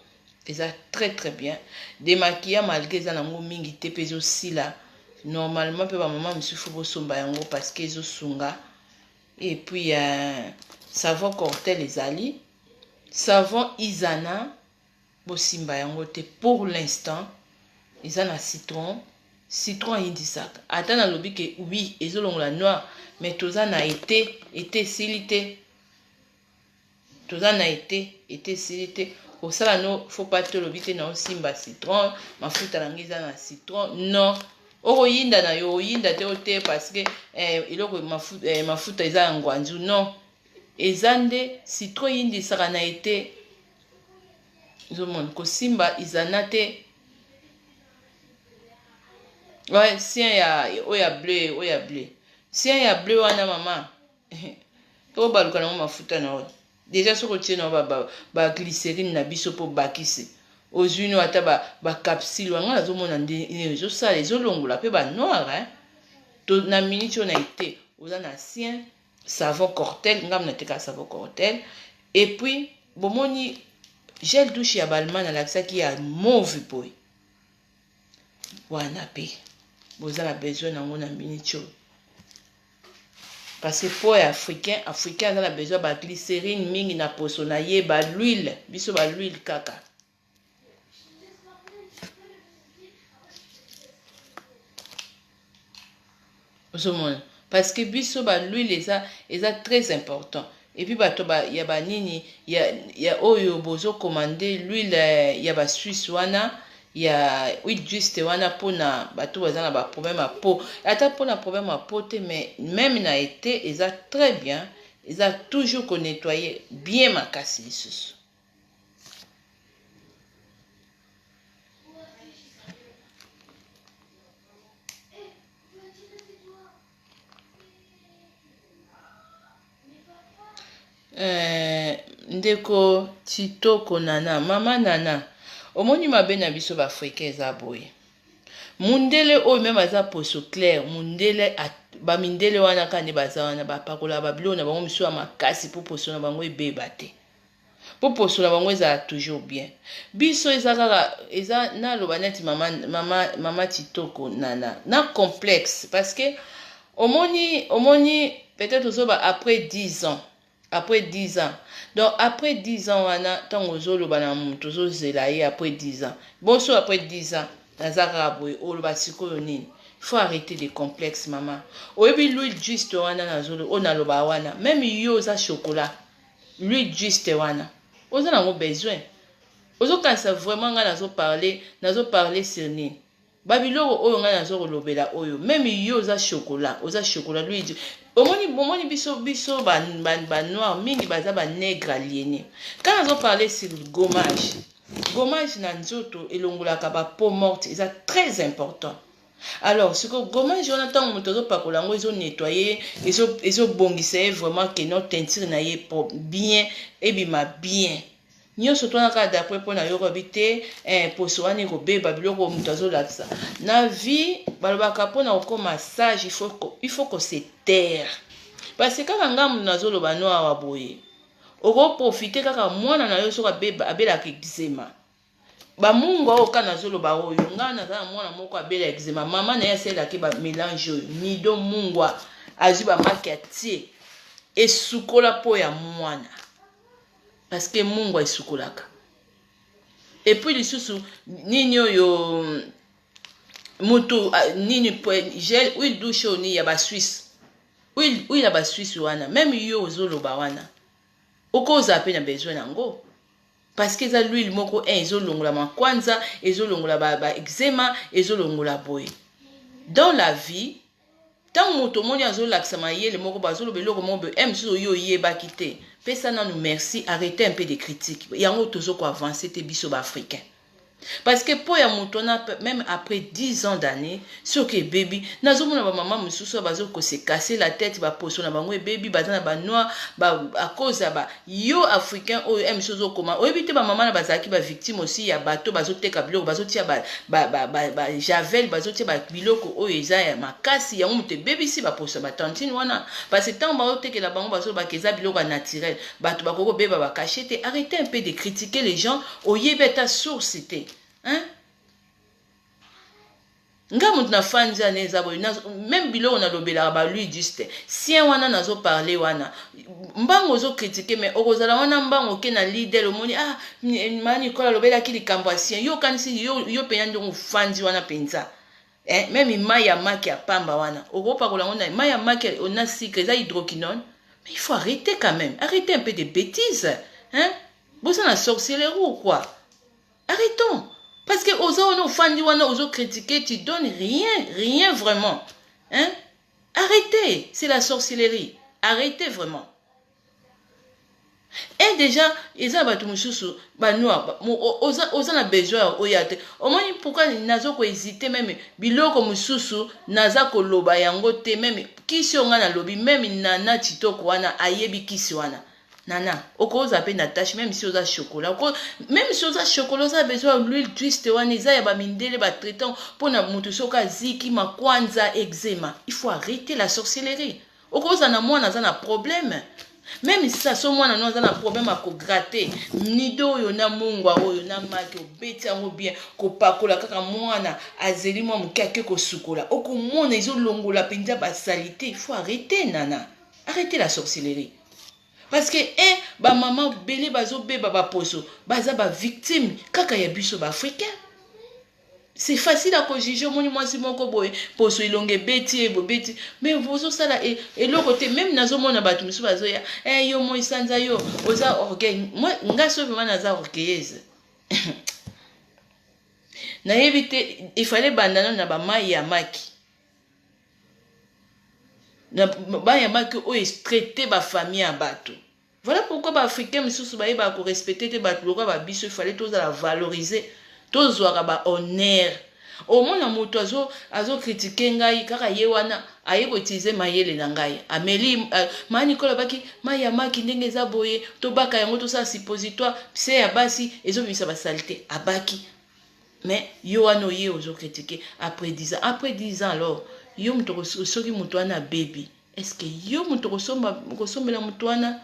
Eza très très bien démaquillant, malgré eza nango mingi te mpe ezosila normalement. Mpe bamama mosusu bosomba yango parce que ezosunga. Et puis savon Cortel ezali, savon Isana bosimba yango te pour l'instant, eza na citron. Citron ayindisaka, ata nalobi ke oui, ezolongola noir, mais toza na été, été esili te, toza na été, été esili te. Kosala no faut pas te olobi te na osimba citron, mafuta na ngai eza na citron. Non, okoyinda na yo, oyinda te o te, parce que eloko mafuta eza ya ngwanzu. Non, eza nde citron eyindisaka na été. Ozomona kosimba Izana te. Ouais, sien ya oyo ya bleu, oyo ya bleu, sien ya bleu wana, mama, tobaluka nango mafuta na oyo. Deja soki otie na ba glycerine na biso mpo bakisi ozwi no ata ba capsule wana, nazomona ndenge ezosala, ezolongola mpe ba noir, hein? To na minute oyo na ete oza na sien savon Cortel, ngambo natekaka savon Cortel. Et puis bomoni gel douche ya Balma nalakisaki ya mauve boye wana, mpe boza na besoin nango na minute oyo, parce que po ya africain, africain aza na besoin ba glycérine mingi na poso na ye, ba l'huile, biso ba l'huile kaka. Ozomona, parce que biso ba l'huile eza très important. Et puis bato ba, ya banini ya oyo bozokomande l'huile ya basuisse wana, ya huile juste wana, mpona bato baza na baproblème ya peau, ata mpona problème ya peau te, mais même na été eza très bien, eza toujours konettoyer bien makasi lisusu. Ndeko Titoko Nana, mama Nana, omoni mabe na biso baafricain eza boye. Mundele oyo même aza poso claire, mundele, bamindele wana kaka nde baza wana, bapakolaka babiloko na bango mosusu ya makasi mpo poso na bango ebeba te, mpo poso na bango ezala toujours bien. Biso eza kaka, eza naloba neti mama Titoko Nana na complexe, parce que omoni peut-être ozoba après 10 ans, après 10 ans, donc après 10 ans wana, ntango ozoloba na moto, ozozela ye après 10 ans, bonso après 10 ans naza kaka boye, oloba sikoyo nini? Faut arrêter les complexes, mama. Oyebi l'huile juste wana nazolo oyo naloba wana, même yo oza chocolat, l'huile juste wana oza nango besoin. Ozokanisa vraiment ngai nazoparle sur nini? Babiloko oyo ngai nazo kolobela oyo, même yo oza chocolat, oza chocolat, l'huile. Omoni biso banoir mingi baza banègre aliéné. Quand nazoparle sur gommage, gommage na nzoto elongolaka bapeau morte, eza très important. Alors sikoyo gommage wana, ntango moto azopakola yango, ezonettoye, ezobongisa ye vraiment que no teinture na ye bien, ebima bien nyonso to wana kaka. D'après mpo nayokabi te, poso wana ekobeba. Biloko moto azolakisa na vie, balobaka mpona kokóma sage, il faut kose taire, parce que kaka ngambu nazoloba no awa boye, okoprofite kaka mwana na yo soki abelaka eczéma, bamungwa oyo kaka nazoloba oyo. Ngai naza na mwana moko abela eczéma, mama na ye asalelaki bamélange oyo, nido mungwa, azwi bamaki, atie, esukola mpo ya mwana, parce que mungwa esukolaka. Et puis lisusu nini oyo mutu nini, gel, huile douche oyo nini ya basuisse, huile ya basuisse wana, même yo ozoloba wana, okozala mpe na besoin yango, parce que eza l'huile moko 1 ezolongola makwanza, ezolongola ba eczéma, ezolongola boye. Dans la vie, ntango moto omoni azolakisa mayele moko, bazoloba eloko moko boye, e mosusu oyo oyebaki te, pesa nanu merci, arrêtez un peu de critique. Yango tozokoavance te biso baafricain, parce que mpo ya moto wana, même après 10 ans d'année, soki ebebi, nazomona bamama mosusu oyo bazokose casser la tête, baposo na bango ebebi, baza na banoir à cause ya ba yo africain oyo e mosusu ozokoma oyebi te. Bamama na bazalaki bavictime aussi ya bato bazoteka biloko, bazotia bajavel, bazotia biloko oyo eza ya makasi. Yango moto ebebisi baposo ya batantine wana, parce que ntango bazotekela bango, bazolobaka eza biloko ya naturel, bato bakoki kobeba bakashe te. Arrêtez un peu de critiquer les gens, oyebi ata source te, hein? Nga moto nafandi wana eza boye, même biloko nalobelaka balui juste sien wana, nazoparle wana, mbango ozocritiquer, mais okozala wana mbango oke na Lidl, omoni: "Ah, ma Nicole alobelaki likambo ya sien." Yo okanisi yo mpenza ndenge ofandi wana mpenza, eh, même mai ya maki ya pamba wana, okopakola yango na mai ya maki na sucre, eza hydroquinone. Mais il faut arrêter quand même, arrêter un peu de bêtises, hein? Boza na sorcellerie ou quoi? Arrêtons, parce que oza wana, ofandi wana, ozocritiquer, tu donnes rien, rien vraiment, hein? Arrêtez, c'est la sorcellerie, arrêtez vraiment. Et déjà eza bato mosusu banoir, oza na besoin oya te. Omoni pourquoi naza kohésite? Même biloko mosusu naza koloba yango te, même kisi oyo ngai nalobi, même Nana Titoko wana ayebi kisi wana. Nana, okozala mpe na tache, même si oza chocolat, même si oza chocolat, oza besoin ya l'huile twist wana. Eza ya bamindele, batraitant mpona moto soki aziki makwanza, eczéma. Il faut arrêter la sorcellerie. Okozala na mwana aza na problème, même ça, so mwana no aza na problème, akogratter nido oyo na mungwa oyo na maki, obeti yango bien, kopakola kaka mwana, azeli mwa moke, ake kosukola, okomona ezolongola mpenza basaleté. Il faut arrêter, nana, arrêter la sorcellerie, parce que un bamama bele bazobeba baposo, baza bavictime kaka ya biso baafricain. C'est facile à kojuger. Omoni mwasi moko boye, poso elongo ebeti ye, bobeti, mais bozosala eloko te. Même nazomona bato mosusu bazoya yo moi sanza, yo oza orgueil. Nga so vraiment naza orgueilleuse, nayebi te. Efale banda nano na bamai ya maki, na mai ya maki oyo etraite bafamille ya bato. Voilà pourquoi baafricain mosusu bayebaka korespecter te bato lokola babiso. Efale tozala valoriser, tozwaka bahonneur. Omona moto azocritiquer ngai kaka, ye wana aye koutiliser mayele na ngai. Ameli maa Nikolo abaki mai ya maki ndenge eza boye, tobaka yango, tosala suppositoire se ya basi, ezobimisa basaleté. Abaki, mais yo wana oye ozocritiquer après 10 ans, après 10 ans. Alors yo moto, soki moto wana abebi, est ce que yo moto kosombela moto wana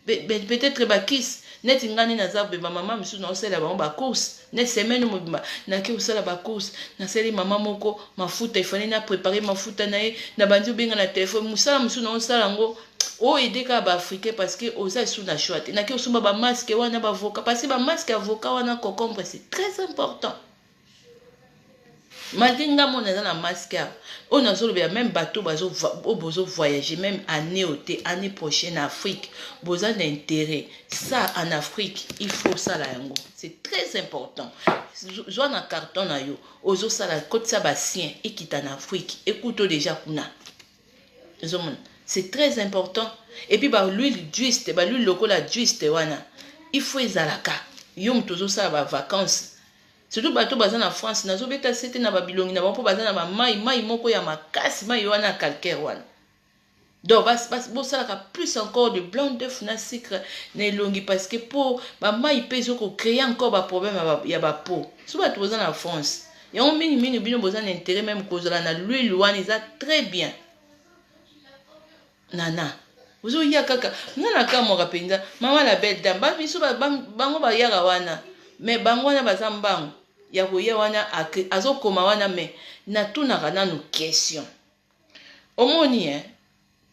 peut-être bakisi? Neti ngai nde naza boye, bamama misusu naosalela bango bacourse. Net semaine mobimba nake kosala bacourse, nasali mama moko mafuta, efandi na prépare mafuta na ye, na bandi obenga na telefone. Mosala mosusu naosala yango oyo aide kaka baafricain, parce que oza esu na choix te. Nake kosomba bamasque wana, baavocat, parce que bamasque avocat wana, concombre, c'est très important. Malgré nga mona eza na masque awa oyo nazolobela, même bato oyo bozovoyage, même année oyo te, année prochaine na Afrique, boza na intérêt. Ça, en Afrique, il faut osala yango, c'est très important. Zwa na carton na yo, ozosala, kotisa basien, ekita na Afrique, ekuta déjà kuna, ozomona, c'est très important. Et puis bahuile juste, bahuile lokola juste wana, il faut ezalaka. Yo moto ozosala bavacance, surtout bato baza na France, nazobeta se te na babilongi na bango, mpo baza na bamai mai moko ya makasi, mai wana ya calcaire wana. Donc bosalaka plus encore de blanc d'œuf na sucre na elongi, parce que mpo bamai mpe ezokocréer encore baproblème ya bapeau. So bato boza na France, yango mingimingi bino boza na intérêt même kozala na l'huile wana, eza très bien. Nana, ozoya kaka nga na kamwaka mpenza. Mama la belle dame, babiso bango bayaka wana, mais bango wana baza mbango ya koya wana, azokoma wana. Mais natunaka nanu question. Omoni, eh?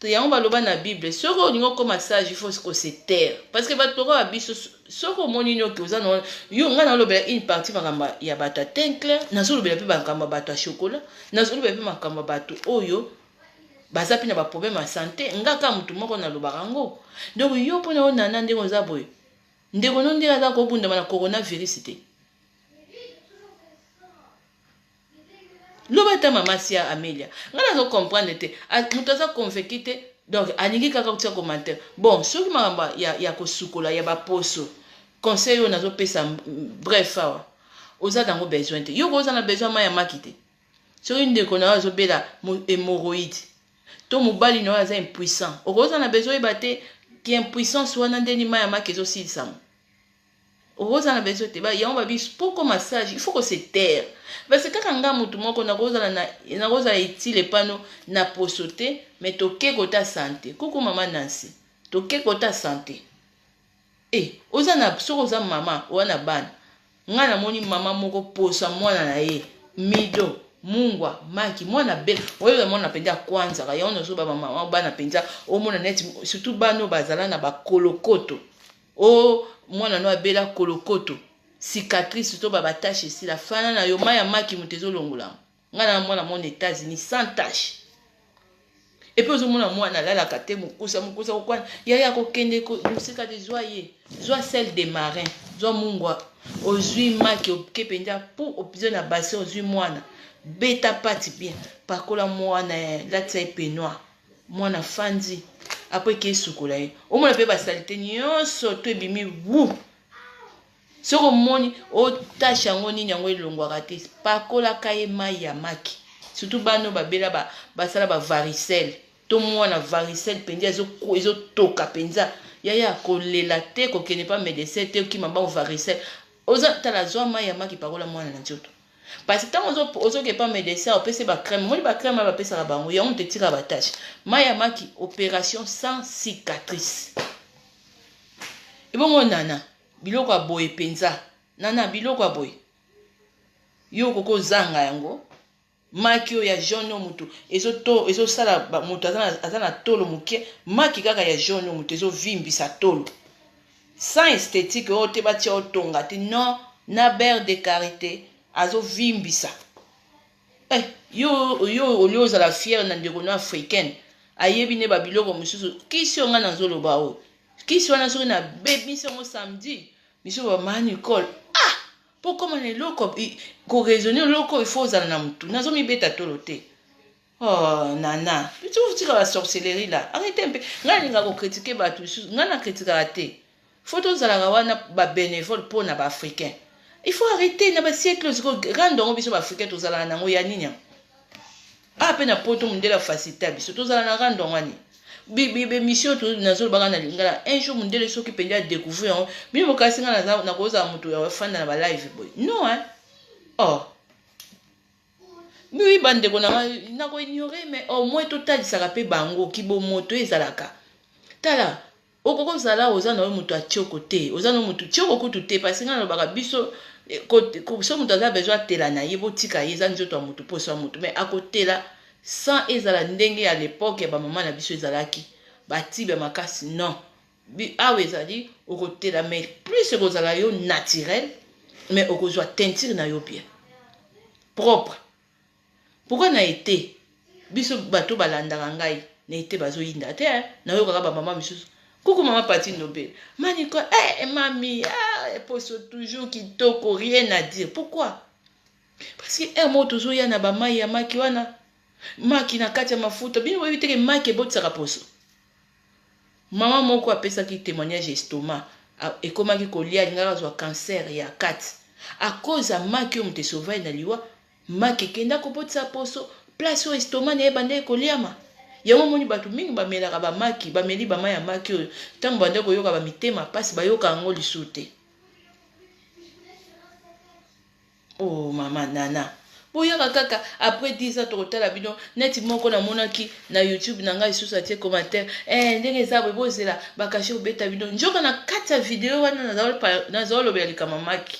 Yango baloba na Bible, soki olingi okóma sage, il faut kose taire, parce que bato lokola biso, soki omoni noki oza na yo, ngai nalobela une partie makambo ya bato ya teint clair, nazolobela mpe makambo ya bato ya chocolat, nazolobela mpe makambo ya bato oyo baza mpe na baproblème ya santé. Nga kaka motu moko nalobaka yango. Donc yo, mpona yo nana, ndenge oza boye, ndeko no ndenge aza kobundama na coronavirus te, loba ata mama sia Amelia. Ngai nazocomprendre te, moto aza convaincu te, donc alingi kaka kotia commentaire. Bon, soki makambo ya kosukola ya baposo, conseil oyo nazopesa, bref, awa oza nango besoin te. Yo koza na besoin mai ya maki te. Soki ndeko na yo azobela hémorroïde to mobali na yo aza impuissant, okoza na besoin oyeba te ki impuissance wana ndeni mai ya maki ezosilisama. Okozala na besoin te. Yango babi, po koma sage, il faut kose taire, parce que kaka nga motu moko nakozala utile epano na poso te. Mais toke kota santé. Kuku mama Nancy, toke kota santé. E oza na, soki oza mama oza na bana, ngai namoni mama moko, poso ya mwana na ye, mido, mungwa, maki, mwana bele, oyeba mwana mpenza akwanzaka yango. Nazoba bamama bana mpenza, omona neti surtout bana oyo bazala na bakolokoto, o mwana no abela kolokoto, cicatrice to babatache esila, fana na yo, mai ya maki moto ezolongola. Ngai na mwana mona États-Unis sans tache. Et puis ozomona mwana alalaka te, mokusa mokusa kokwana, yaya kokende mosika te, zwa ye, zwa sel de marin, zwa mungwa, ozwi maki, oke mpenza po opise na bassin, ozwi mwana, beta pati bien, pakola mwana, latisa ye peignoir, mwana fandi, après ke esukola ye, omona mpe basaleté nyonso to ebimi wu. Soki omoni otashe yango nini, yango elongwaka te, pakolaka ye mai ya maki. Surtout bana oyo babela, basala bavaricelle, to mwana varicelle mpenza ezotoka mpenza. Yaya kolela te, kokende pa medecin te, okima bango varicelle. Oza tala zwa mai ya maki pakola mwana na nzoto. Parce que ntango ozoke pa medecin opesi ba crème, omoni ba crème bapesaka bango yango moto etika ba tache. Mai ya maki opération sans cicatrice. Ebongo nana biloko ya boye mpenza, nana biloko ya boye yo okoki ozanga yango. Maki oyo ya jaune oyo moto ezosala moto aza na tolo moke, maki kaka ya jaune oyo moto ezovimbisa tolo sans esthétique oyo te batia otonga te, non, na beurre de karité azovimbisa. Eh, yo yo olie ozala fiere na ndeko no africaine ayebi nde babiloko mosusu. Kisi oyo ngai nazoloba oyo kisi wana soki nabebisi yango samedi miso bama Nicole, ah, mpo koma na eloko koraisonner eloko il faut ozala na motu. Nazomibeta tolo te. Oh nana, tika basorcellerie la, arrête mpe. Ngai nalingaka kocritiquer bato lisusu, ngai nacritiquaka te. Faut tozalaka wana babénévole mpo na baafricain. Il faut arrêter na basiècle sikoyo rando yango biso baafricain tozalaka nango ya nini yango. A mpe na poto mondele afacilité biso tozala na rando yango ani bémission nazolobaka na lingala. Un jour mondele soki mpenza adécouvrir yango, bino bokasi ngai nakozala moto ya fanda na balive boye, non hein? Oh oui, bandeko na ngai, nakoignore, mais au moins totalisaka mpe bango kibomoto ezalaka. Tala, okoki kozala oza na yo moto atioko te, oza na moto tioko kutu te, parce ngai nalobaka biso so moto aza besoin atela na ye, botika ye, eza nzoto ya motu, poso ya motu, mais akotela sans ezala ndenge ya l'époque ya bamama na biso ezalaki batibe makasi. Non, awa ezali okotela, mais plus ekozala yo naturel, mais okozwa teinture na yo bien propre. Pourquoi na ete biso bato balandaka ngai na ete bazoyinda te? Nayokaka bamama misusu: "Kuku mama Pati Nobel maniko, eh, mami, ah, poso toujours kitoko, rien à dire." Pourquoi? Parce que heure moko tozoya na bamai ya maki wana, maki na kati ya mafuta. Bino boyebi teke maki ebotisaka poso. Mama moko apesaki témoignage, estomac ekomaki kolia, alingaka azwa cancer ya kati à cause ya maki oyo moto esauva ye na liwa. Maki ekenda kobotisa poso place oyo estomac na ye ebandaki koliama. Yango omoni bato mingi bamelaka bamaki, bameli bamai ya maki oyo, ntango bande koyoka bamitema mpasi, bayoka yango lisusu te. Oh mama nana, boyaka kaka après 10 ans tokotala bino. Neti moko namonaki na YouTube na ngai lisusu atie commentaire, eh, ndenge eza boye, bozela bakashe kobeta bino. Nzoka na kati ya video wana nazalolobela likambo maki.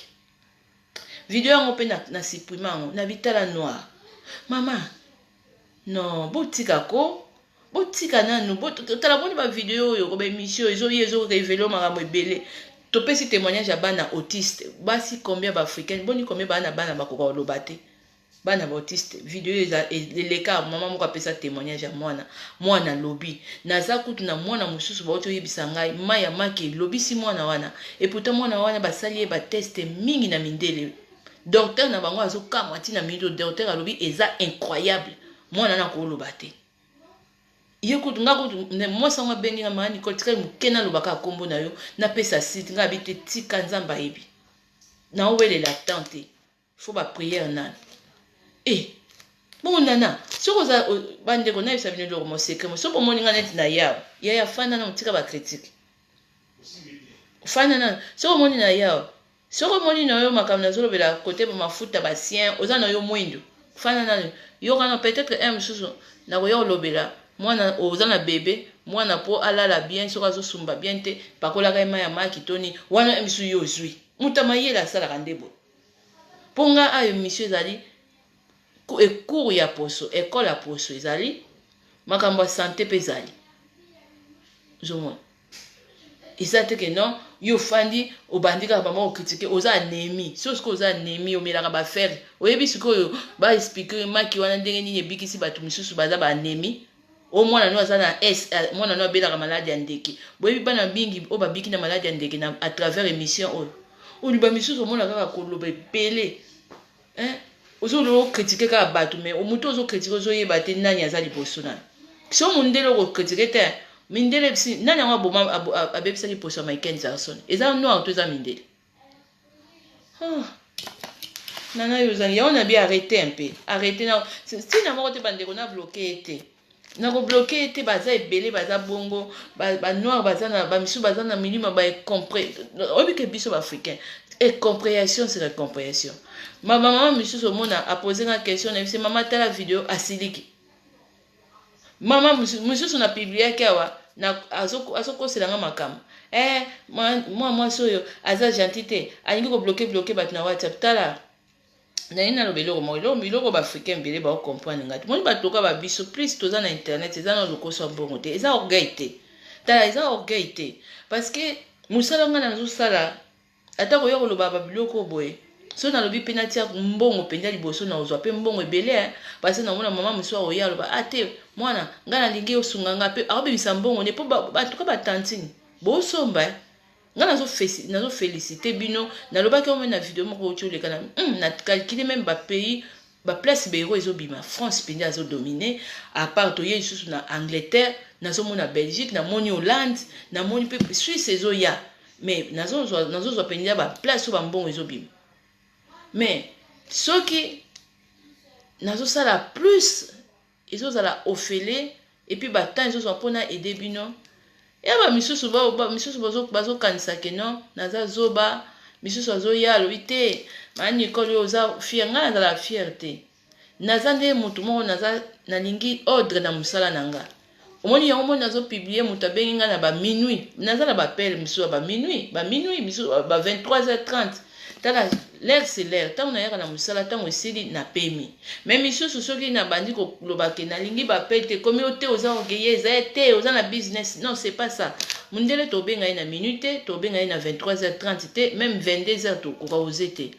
Video yango mpe na supprime yango na bitala noir. Mama, non, botika ko, botika nanu. Tala, boni bavideo oyo ko baémission ezoya, ezorévéler makambo ebele. Topesi témoignage ya bana autiste, basi combien baafricaine, boni combien bana bana bakoka koloba te, bana bautiste. Video eleka, mama moko apesa témoignage ya mwana. Mwana alobi: "Naza kutu na mwana mosusu, bauti oyebisa ngai mai ya maki elobisi mwana wana." Et pourtant mwana wana basali ye batest mingi na mindele, docteur na bango azokamwa ntina mingi. Docteur alobi eza incroyable, mwana wana koloba te. Ye kutu, nga kutu mwasi yango abengi nga: "Maa Nicole, tikali moke nalobaka nkombo na yo, napesa site." Nga abi te, tika, Nzambe ayebi. Naowelela temps te, faut baprière nani e bongo. Nana, soki oza bandeko, nayebisa bino eloko mo secret mo. Soki bomoni nga neti na yawa, yaya, fanda na motika bacritique, fanda nano. Soki omoni na yawa, soki omoni na yo makambo nazolobela kote bamafuta basien, oza na yo mwindu, fanda nano, yokana. Peut-être un mosusu nakoya kolobela mwana oza na bebe, mwana mpo alala bien, soki azosumba bien te, pakolaka ye mai ya maki toni wana. Misu yo ozwi moto amayele asalaka nde boye. Mpo nga ayo émission ezali cours ya poso, ekole ya poso, ezali makambo ya santé mpe ezali. Ozomona eza te ke non, yo ofandi obandi kaka mama ocritiquer, oza anémie. So sikoyo oza anémie, omelaka bafer, oyebi sikoyo baexpliquer maki wana ndenge nini ebikisi bato misusu baza baanémie. O mwana no aza na s, mwana no abelaka maladi ya ndeke. Boyebi bana mingi oyo babiki na maladi ya ndeke na à travers émission oyo. Oloba misusu, omona kaka koloba ebele, ozoloba ocritiquer kaka bato, mais motu ozocritiquer ozoyeba te nani aza liboso nani. So mondele okocritiquer te, mindele nani yango aboma abebisaki poso ya Michael Jackson? Eza noir to eza mindele? Oh. Nana, yo ozangi yango na bi arrêter un peu, arrêter na ntina moko te. Bandeko, na bloquer ye te. Nakobloquer ye te. Baza ebele, baza bongo banoir, baza na bamisusu, baza na milimo baincompris. Oyebi ke biso baafricain, incompréhension, c'est l'incompréhension. Mama misusu omona apose nga question na biso: "Mama, tala video." Asiliki. Mama mosusu na publiaki awa, azokosela nga makambo. Mwa mwasi oyo aza gentil te, alingi kobloquer bloquer bato na WhatsApp. Tala, naye naloba eloko moko, eloko biloko baafricain ebele baocomprendre ngai te. Moni bato loka babiso plus toza na internet, eza na lokoso ya mbongo te, eza orgueil te. Tala, eza orgueil te, parce que mosala ngai nazosala, ata koya koloba babiloko boye, so nalobi mpe natia mbongo mpenza liboso, na ozwa mpe mbongo ebele, parce namona mama mosusu akoya aloba: "A te, mwana ngai nalingi osunga nga." Mpe akobimisa mbongo ne mpo batuka batantine bosomba. Ngai nazoféliciter bino. Nalobaki ome na video moko oti oleka na na calculer même bapays, baplace baeuro ezobima. France mpenza azodominer. À part, toye lisusu na Angleterre, nazomona Belgique, namoni Hollande, namoni mpe Suisse ezoya. Mais nazozwa mpenza baplace oyo bambongo ezobima. Mais soki nazosala plus, ezozala ofele, et puis batemps ezozwa mpona aider bino. Ya bamisusu, misusu bazokanisa ke non, naza zoba. Misusu azoya, alobi te: "Maa Nicole, oyo oza fier." Ngai nazala fier te. Naza nde motu moko, naza nalingi ordre na mosala na nga. Omoni yango, moni nazopublier, moto abengi ngai na baminuit, naza na baappel misusu ya baminuit, baminuit misusu ba 23h30. Tala, l'heure, c'est l'heure. Ntango nayaka na mosala, ntango esili, napemi. Mais misusu, soki nabandi koloba ke nalingi baappel te, komi o te, oza orgueil, eza te, oza na business. Non, c'est pas ça. Mondele tobenga ye na minute te, tobenga ye na 23h30 te, même 22h tokoka oze te.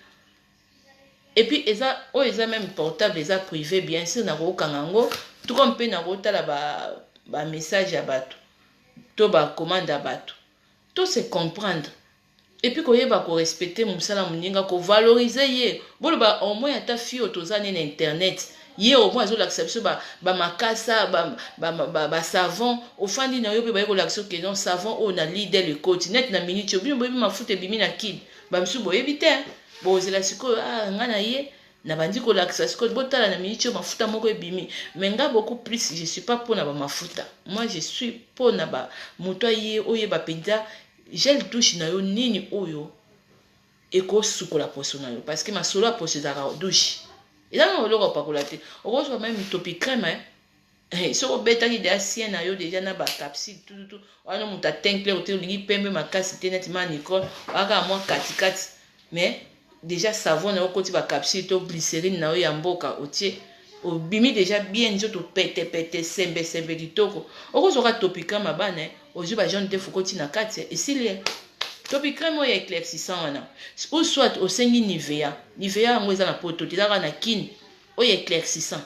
Et puis eza oyo eza même portable, eza privé, bien sûr nakokokanga yango tuka mpe nakotala bamessage ya bato to bacommande ya bato. To se comprendre et puis koyeba korespecter mosala moninga, kovaloriser ye. Boloba au moins ata fi oyo toza ne na internet, ye au moins azolakisa biso bamakasa, basavon. Ofandi na yo mpe baye kolakisa oke non, savon oyo na Lidl ekoti net na minute oyo. Bino boyebi mafuta ebimi na kini, bamisusu boyebi te. Bozela sikoyo, ah, ngai na ye nabandi kolakisa sikoyo, botala na minute oyo mafuta moko ebimi. Mais nga beaucoup plus, je suis pas mpona bamafuta. Moi, je suis mpona moto aye oyeba mpenza gel douche na yo nini oyo ekosukola poso na yo, parce que masolo ya poso ezalaka douche, eza na eloko opakola te. Okozwa même Topicrem, soki obetaki deya sien na yo déjà na bacapsule tututu wana, moto ateint clair te, olingi pembe makasi te neti ma Nicole, akaka mwa katikati, mais déjà savon na yo okoti bacapsule to glycérine na yo ya mboka otie, obimi déjà bien, nzoto petepete, sembesembe, kitoko. Okozwaka Topicrem abana, ozwi bajaune te, fokoti na kati, esili. Topicrem oyo ya éclaircissant wana, ou soit osengi Nivea. Nivea yango eza na poto te, eza kaka na kini. Oyo éclaircissant,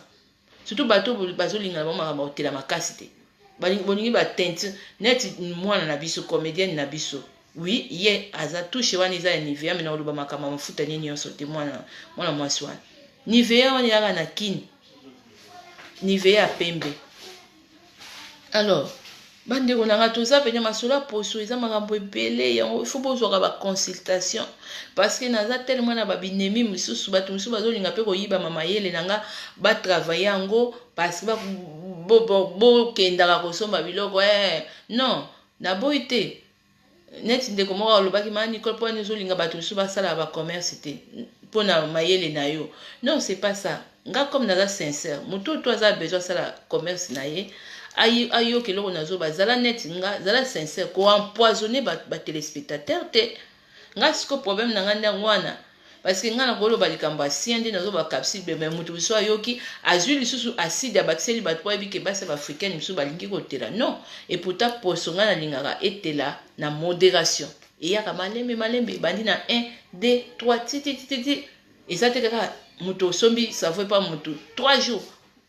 surtout bato bazolingana bango makambo otela makasi te, bolingi bateinture neti mwana na biso, comédienne na biso. Oui, ye aza touche wana eza ya Nivea. Mais na koloba makambo ya mafuta nini nyonso te. Mwana mwana mwasi wana, Nivea wana ezaka na kini, Nivea ya pembe. Alors bandeko na nga, toza pene masolo ya poso, eza makambo ebele. Yango ifo bozwaka baconsultation, parce que naza tellement na babinemi mosusu, bato mosusu bazolinga mpe koyibama mayele na nga, batravailler yango, parce que bokendaka kosomba biloko. Non, naboyi te. Neti ndeko moko alobaki: "Ma Nicole, mpo wani ozolinga bato mosusu basalaka bacommerce te mpona mayele na yo?" Non, c'est pas ça. Nga comme naza sincère, motu oyo to aza besoin asala commerce na ye, ayoka eloko nazoba. Zala neti nga, zala sincère, koempoisonner batéléspectateur te. Nga siko problème na nga ndenge wana, parce que nga na koloba likambo asia nde nazoba capsule, mais moto mosusu ayoki, azwi lisusu acide, abakiseli bato, po ayebi ke basi ya baafricaine mosusu balingi kotela. Non, et pourtant poso ngai nalingaka etela na modération, eyaka malembe malembe, ebandi na 1, 2, 3, titititi. Eza te kaka moto osombi savon epa moto, 3 jours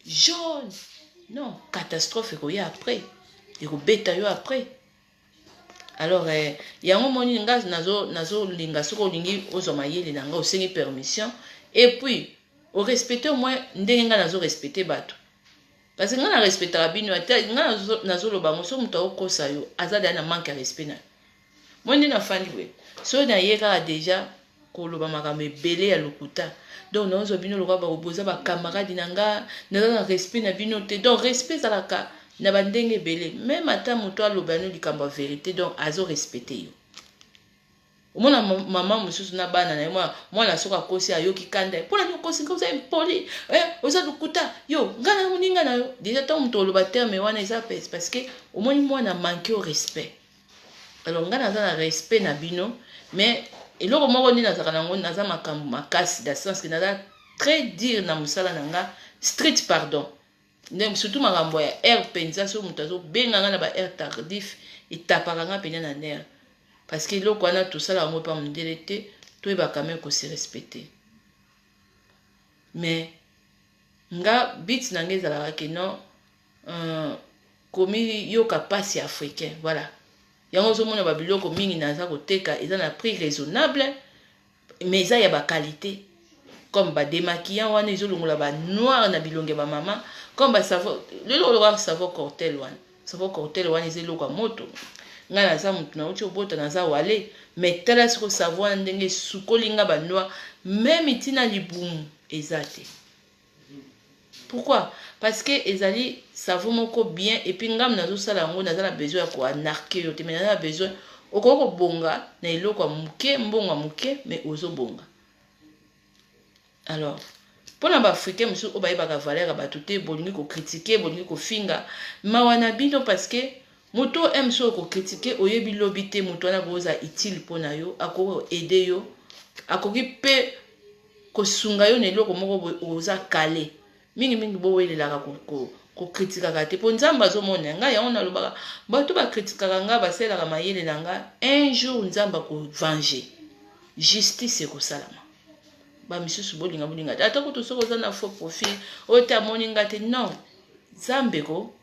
jaune. Non, catastrophe ekoya après, ekobeta yo après. Alors yango moni nga nazolinga, soki olingi ozwa mayele na nga, osengi permission et puis orespecter au moins ndenge nga nazorespecter bato, parce que nga na respectaka bino ate. Nga nazoloba yango, soki moto akokosa yo, aza deya na manque ya respect na yo. Moi nde nafandi boye, soki naye kaka déjà koloba makambo ebele ya lokuta. Donc nazozwa bino lokola boza ba camarade na nga, naza na respect na bino te. Donc respect ezalaka na bandenge ebele. Même ata moto aloba no likambo ya vérité, donc azo respecte yo. Omona mama mosusu na bana na ye, mwana soki akosi, ayoki kanda: "Mpona nini okosi nga? Oza impoli, oza lokuta, yo nga na moninga na yo." Déjà ntango moto oloba terme wana, eza parce que omoni mwana manque au respect. Alors nga naza na respect na bino, mais eloko moko nde nazalaka nango, naza makambo makasi, dans sens que naza très dur na mosala na nga, strict, pardon. Surtout makambo ya heure mpenza, soki moto azobenga nga na ba heure tardif, etapaka nga mpenza na nerf, parce que eloko wana tosala yango mpa mondele te. Toyebaka même kose respecter. Mais nga but na nga ezalaka ke non, komiyoka mpasi africain. Voilà, yango ozomona babiloko mingi naza koteka eza na prix raisonnable, mais eza ya ba qualité, comme ba démaquillant wana ezolongola ba noir na bilongi ya bamama, comme ba savon. Lelo olokaka savon cortel wana, savon cortel wana eza eloko ya moto. Ngai naza motu nauti obota, naza wale, mais tala siko savon wana ndenge esukoli nga ba noir, même ntina libumu eza te. Pourquoi? Parce que ezali savon moko bien. Et puis ngambo nazosala yango, naza na besoin ya ko arnaquer yo te, mais naza na besoin okoki kobonga na eloko ya moke, mbongo ya moke, mais ozobonga. Alors mpona ba africain mosusu oyo bayebaka valeur ya bato te, bolingi ko critiquer, bolingi kofinga, mawa na bino, parce que moto oyo mosusu oko critiquer, oyebi lobi te moto wana akozala utile mpo na yo, akoki aider yo, akoki mpe kosunga yo na eloko moko boye. Oza kale mingimingi, bowelelaka ko critiquaka te, mpo Nzambe azomona ngai. Yango nalobaka, bato ba critiquaka ngai, basalelaka mayele na ngai, un jour Nzambe ako venger, justice ekosalama. Bamisusu bolinga bolinga te, ata kutu soki oza na faux profil oyo te, amoni nga te. Non, Nzambe ko,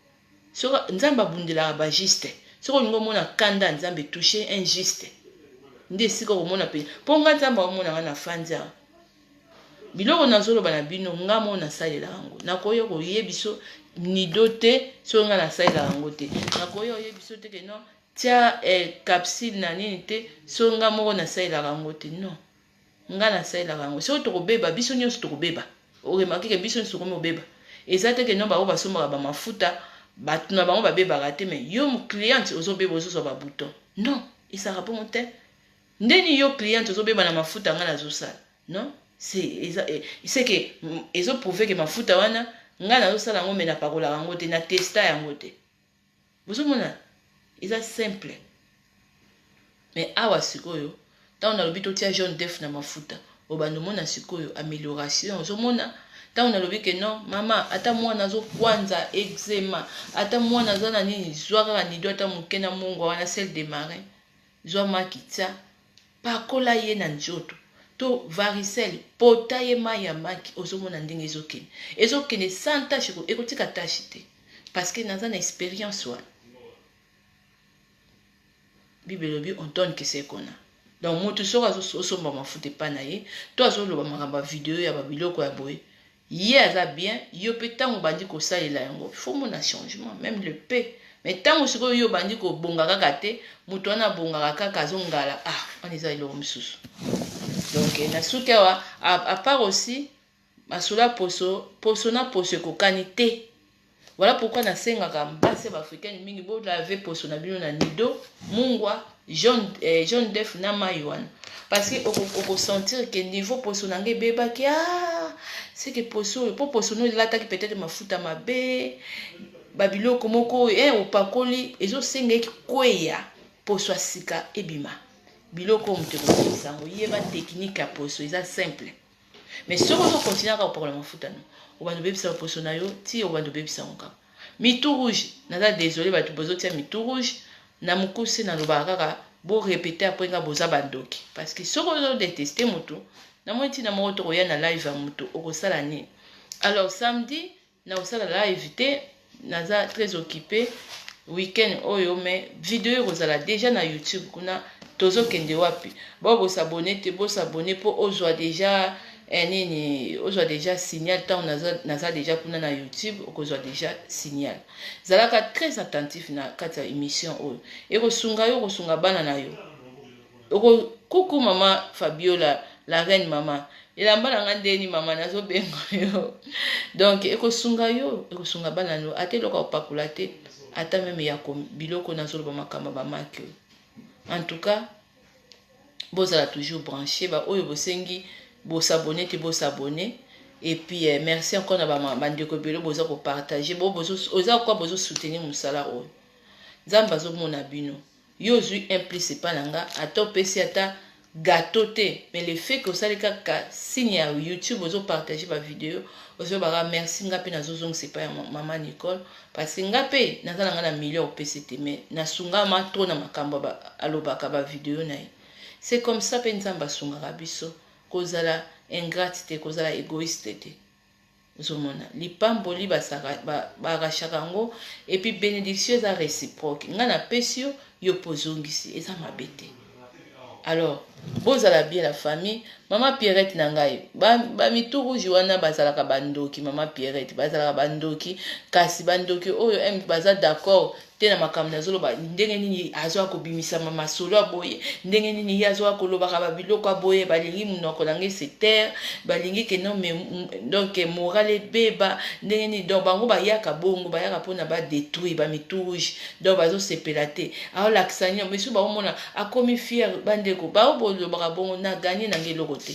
soki Nzambe abundelaka ba juste, soki olingi omona kanda ya Nzambe, touche injuste nde esika okomona mpe. Mpo nga Nzambe aomona nga na fandi awa, biloko nazoloba na bino, nga mo nasalelaka yango. Nakoya koyebi biso nido te soki nga nasalelaka yango te. Nakoya oyebi biso te ke non, tia capsule na nini te soki nga moko nasalelaka yango te. Non, nga nasalelaka yango. Soki tokobeba, biso nyonso tokobeba. O remarquer ke biso nyonso tokomi obeba. Eza te ke non, bango basombaka bamafuta, bato na bango babebaka te, mais yo cliente ozobeba, ozozwa ba bouton. Non, ezalaka bongo te. Ndeni yo cliente ozobeba na mafuta nga nazosala? Non, c'est que ezo prouver ke mafuta wana ngai nazosala yango, mais napakolaka yango te, na tester yango te. Bozomona, eza simple. Mais awa sikoyo, ntango nalobi totia jaune d'œuf na mafuta, obanda omona sikoyo amélioration. Ozomona ntango nalobi ke non, mama, ata mwana azokwanza eczéma, ata mwana aza na nini, zwa kaka nido ata moke na mungwa wana, sel de marin, zwa maki, tia, pakola ye na nzoto, to varicelle, pota ye mai ya maki. Ozomona ndenge ezokende, ezokende sans tache, ekotika tache te, parce que naza na expérience wana. Bible elobi: "On donne que ce qu'on a." Donc motu soki azosomba mafuta epai na ye, to azoloba makambo ya video ya babiloko ya boye, ye aza bien. Yo mpe ntango obandi kosalela yango, faut mona changement, même le p. Mais ntango sikoyo yo obandi kobonga kaka te, moto wana abongaka kaka, azongala, ah, wana eza eloko mosusu. Donc na suki awa, à part aussi masolo ya poso, poso na poso ekokani te. Voilà pourquoi nasengaka basi ba africaine mingi, bo laver poso na bino na nido, mungwa, jaune d'œuf na mai wana, parce que oko sentir ke niveau poso na ngai ebebaki. Ah, c'est que poso oyo, mpo poso no elataki peut-être mafuta mabe, babiloko moko opakoli, ezosenga ekweya, poso ya sika ebima. Biloko oyo moto ekobimisa yango, yeba technique ya poso, eza simple. Mais soki ozo continuer kaka kopakola mafuta, no obanda obebisa poso na yo, ti obanda obebisa yango kaka. Mitu rouge, naza désolé, bato bozotia mitu rouge na mokuse, nalobaka kaka, bo répéter après nga: boza bandoki. Parce que soki ozo détester motu, namoni ntina moko tokoya na live ya motu, okosala nini? Alors samedi nakosala live te, naza très occupé week-end oyo, mais video ekozala déjà na YouTube kuna. Tozokende wapi? Bao bo s'abonner te, bo s'abonner mpo ozwa déjà nini, ozwa déjà signal. Ntango naza déjà kuna na YouTube, okozwa déjà signal. Zalaka très attentif na kati ya émission oyo, ekosunga yo, okosunga bana na yo. Kuku mama Fabiola. La reine mama elamba na nga ndeni mama nazobenga yo. Donc ekosunga yo, ekosunga bana no, ata eloko ya kopakola te, ata meme ya biloko nazoloba makambo bamaki oyo. En tout cas, bozala toujours branché. Baoyo bosengi bos'abonner te, bos'abonner. Et puis merci encore na bandeko ebele boza kopartager, oza kwa bozosoutenir mosala oyo. Nzambe azomona bino. Yo ozwi un plus epa na nga, ata opesi ata gâteau te, mais le fait que osali kaka signe ya YouTube, ozopartager bavideo, ozobaka merci. Nga mpe nazozongisa epai ya mama Nicole, parce que nga mpe naza na nga na million opesi te, mais nasungama trop na makambo alobaka bavideo na ye. C'est comme ça mpe Nzambe asungaka biso. Kozala ingrate te, kozala égoïste te. Ozomona lipamboli barachaka yango, et puis bénédiction eza réciproque. Ngai napesi yo, yo mpo ozongisi, eza mabe te. Alors bozala bien, la famille. Mama Pierrette na ngai, bamitu ba rouge wana bazalaka bandoki. Mama Pierrette, bazalaka bandoki, kasi bandoki oyo baza d'accord te na makambo nazoloba. Ndenge nini azwa kobimisama masolo ya boye? Ndenge nini ye azwa kolobaka babiloko ya boye? Balingi monoko na ngai se taire, balingi ke non, donc moral ebeba. Ndenge nini? Donc bango bayaka bongo, bayaka mpona badétruire bamitu rouge. Donc bazosepela te. Aolakisa nini? Misu baomona akomi fier. Bandeko bao bolobaka bongo, na gagner nanga eloko te.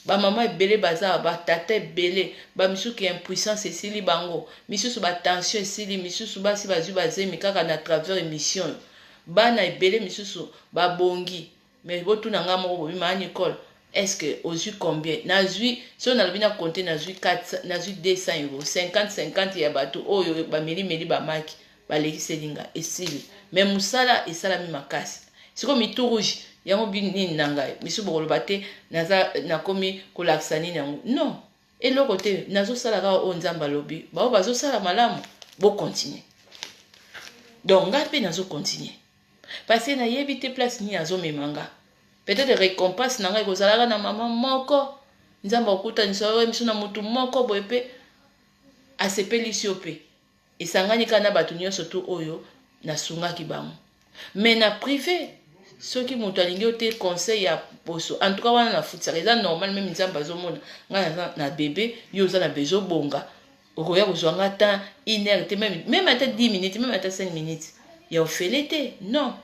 Bamama ebele baza, batata ebele, bamisusu ya impuissance esili bango, misusu batension esili, misusu basi bazwi bazemi kaka na travers émission, bana ebele misusu babongi. Mais botuna nga moko, bobima Nicole, est ce que ozwi combien? Nazwi, soki nalobi na compte, nazwi 4, nazwi 200 euro, 50 50 ya bato oyo bamelimeli bamaki balekiseli nga, esili. Mais mosala esalami makasi. Sikoyo mitu rouge yango nini na ngai misu bokoloba te, naza nakomi kolakisa nini yango? Non, eloko te. Nazosala kaka oyo Nzambe alobi. Bao bazosala malamu, bocontinuer. Donc ngai mpe nazocontinuer, parce que nayebi te place nini azomema nga. Peut-être récompense na ngai ekozalaka na mama moko, Nzambe akutanisa oyo miso na motu moko boye mpe asepelisi yo, mpe esangani kaka na bato nyonso tu oyo nasungaki bango. Mais na privé, soki moto alingi yo te, conseil ya poso, en tout cas wana nafutisaka, eza normal. Même Nzambe azomona ngai naza na bebe, yo oza na besoin obonga, okoya kozwa nga temps une heure te, même ata 10 minutes, même ata 5 minutes ya ofele te. Non,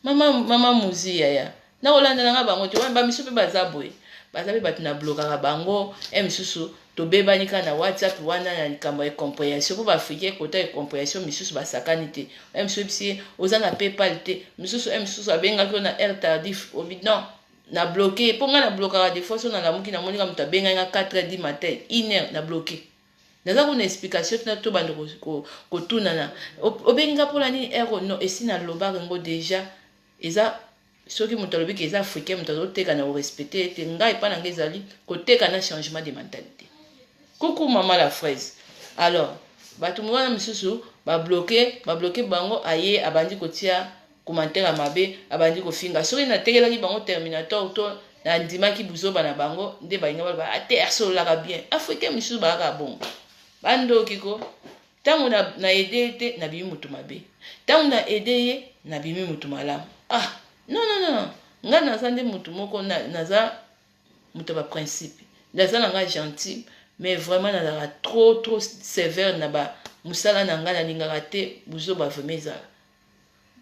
mama, mama Muzi, yaya, nakolanda nanga bango te. Wana bamisu mpe baza boye, baza mpe bato na blokaka bango. E misusu tobebani kaka na WhatsApp wana na likambo ya incompréhension, mpo baafricain kota incompréhension. Misusu basakani te. E misusu oyebisi ye oza na PayPal te. Misusu, e misusu abengaki yo na heure tardif, obi non, na bloqué. Mpo ngai na blokaka des fois. So nalamuki, namonika moto abengai nga 4 heures du matin, 1 heure, na bloqué. Naza kuna explication tina to bando kotunana: obengi nga mpona nini heure? Non, esi nalobaka yango déjà. Eza soki moto alobi ke eza africain, moto azoteka na korespecter ete ngai epa na ngai ezali koteka na changement de mentalité. Kuku mama la fraise. Alors bato wana misusu babloquer, babloquer bango. Aye abandi kotia commentaire ya mabe, abandi kofinga. Soki natekelaki bango terminator to nandimaki buzoba na bango nde balinga baloba ate asololaka bien. Africain misusu bayaka bongo, bandoki ko. Ntango na aider ye te, nabimi motu mabe. Ntango na aider ye, nabimi motu malamu. Ah non, non, non, ngai naza nde motu moko, naza moto ya baprincipe. Naza na ngai gentil, mais vraiment nazalaka trop trop sévère na bamosala na ngai. Nalingaka te buzoba vraiment ezala.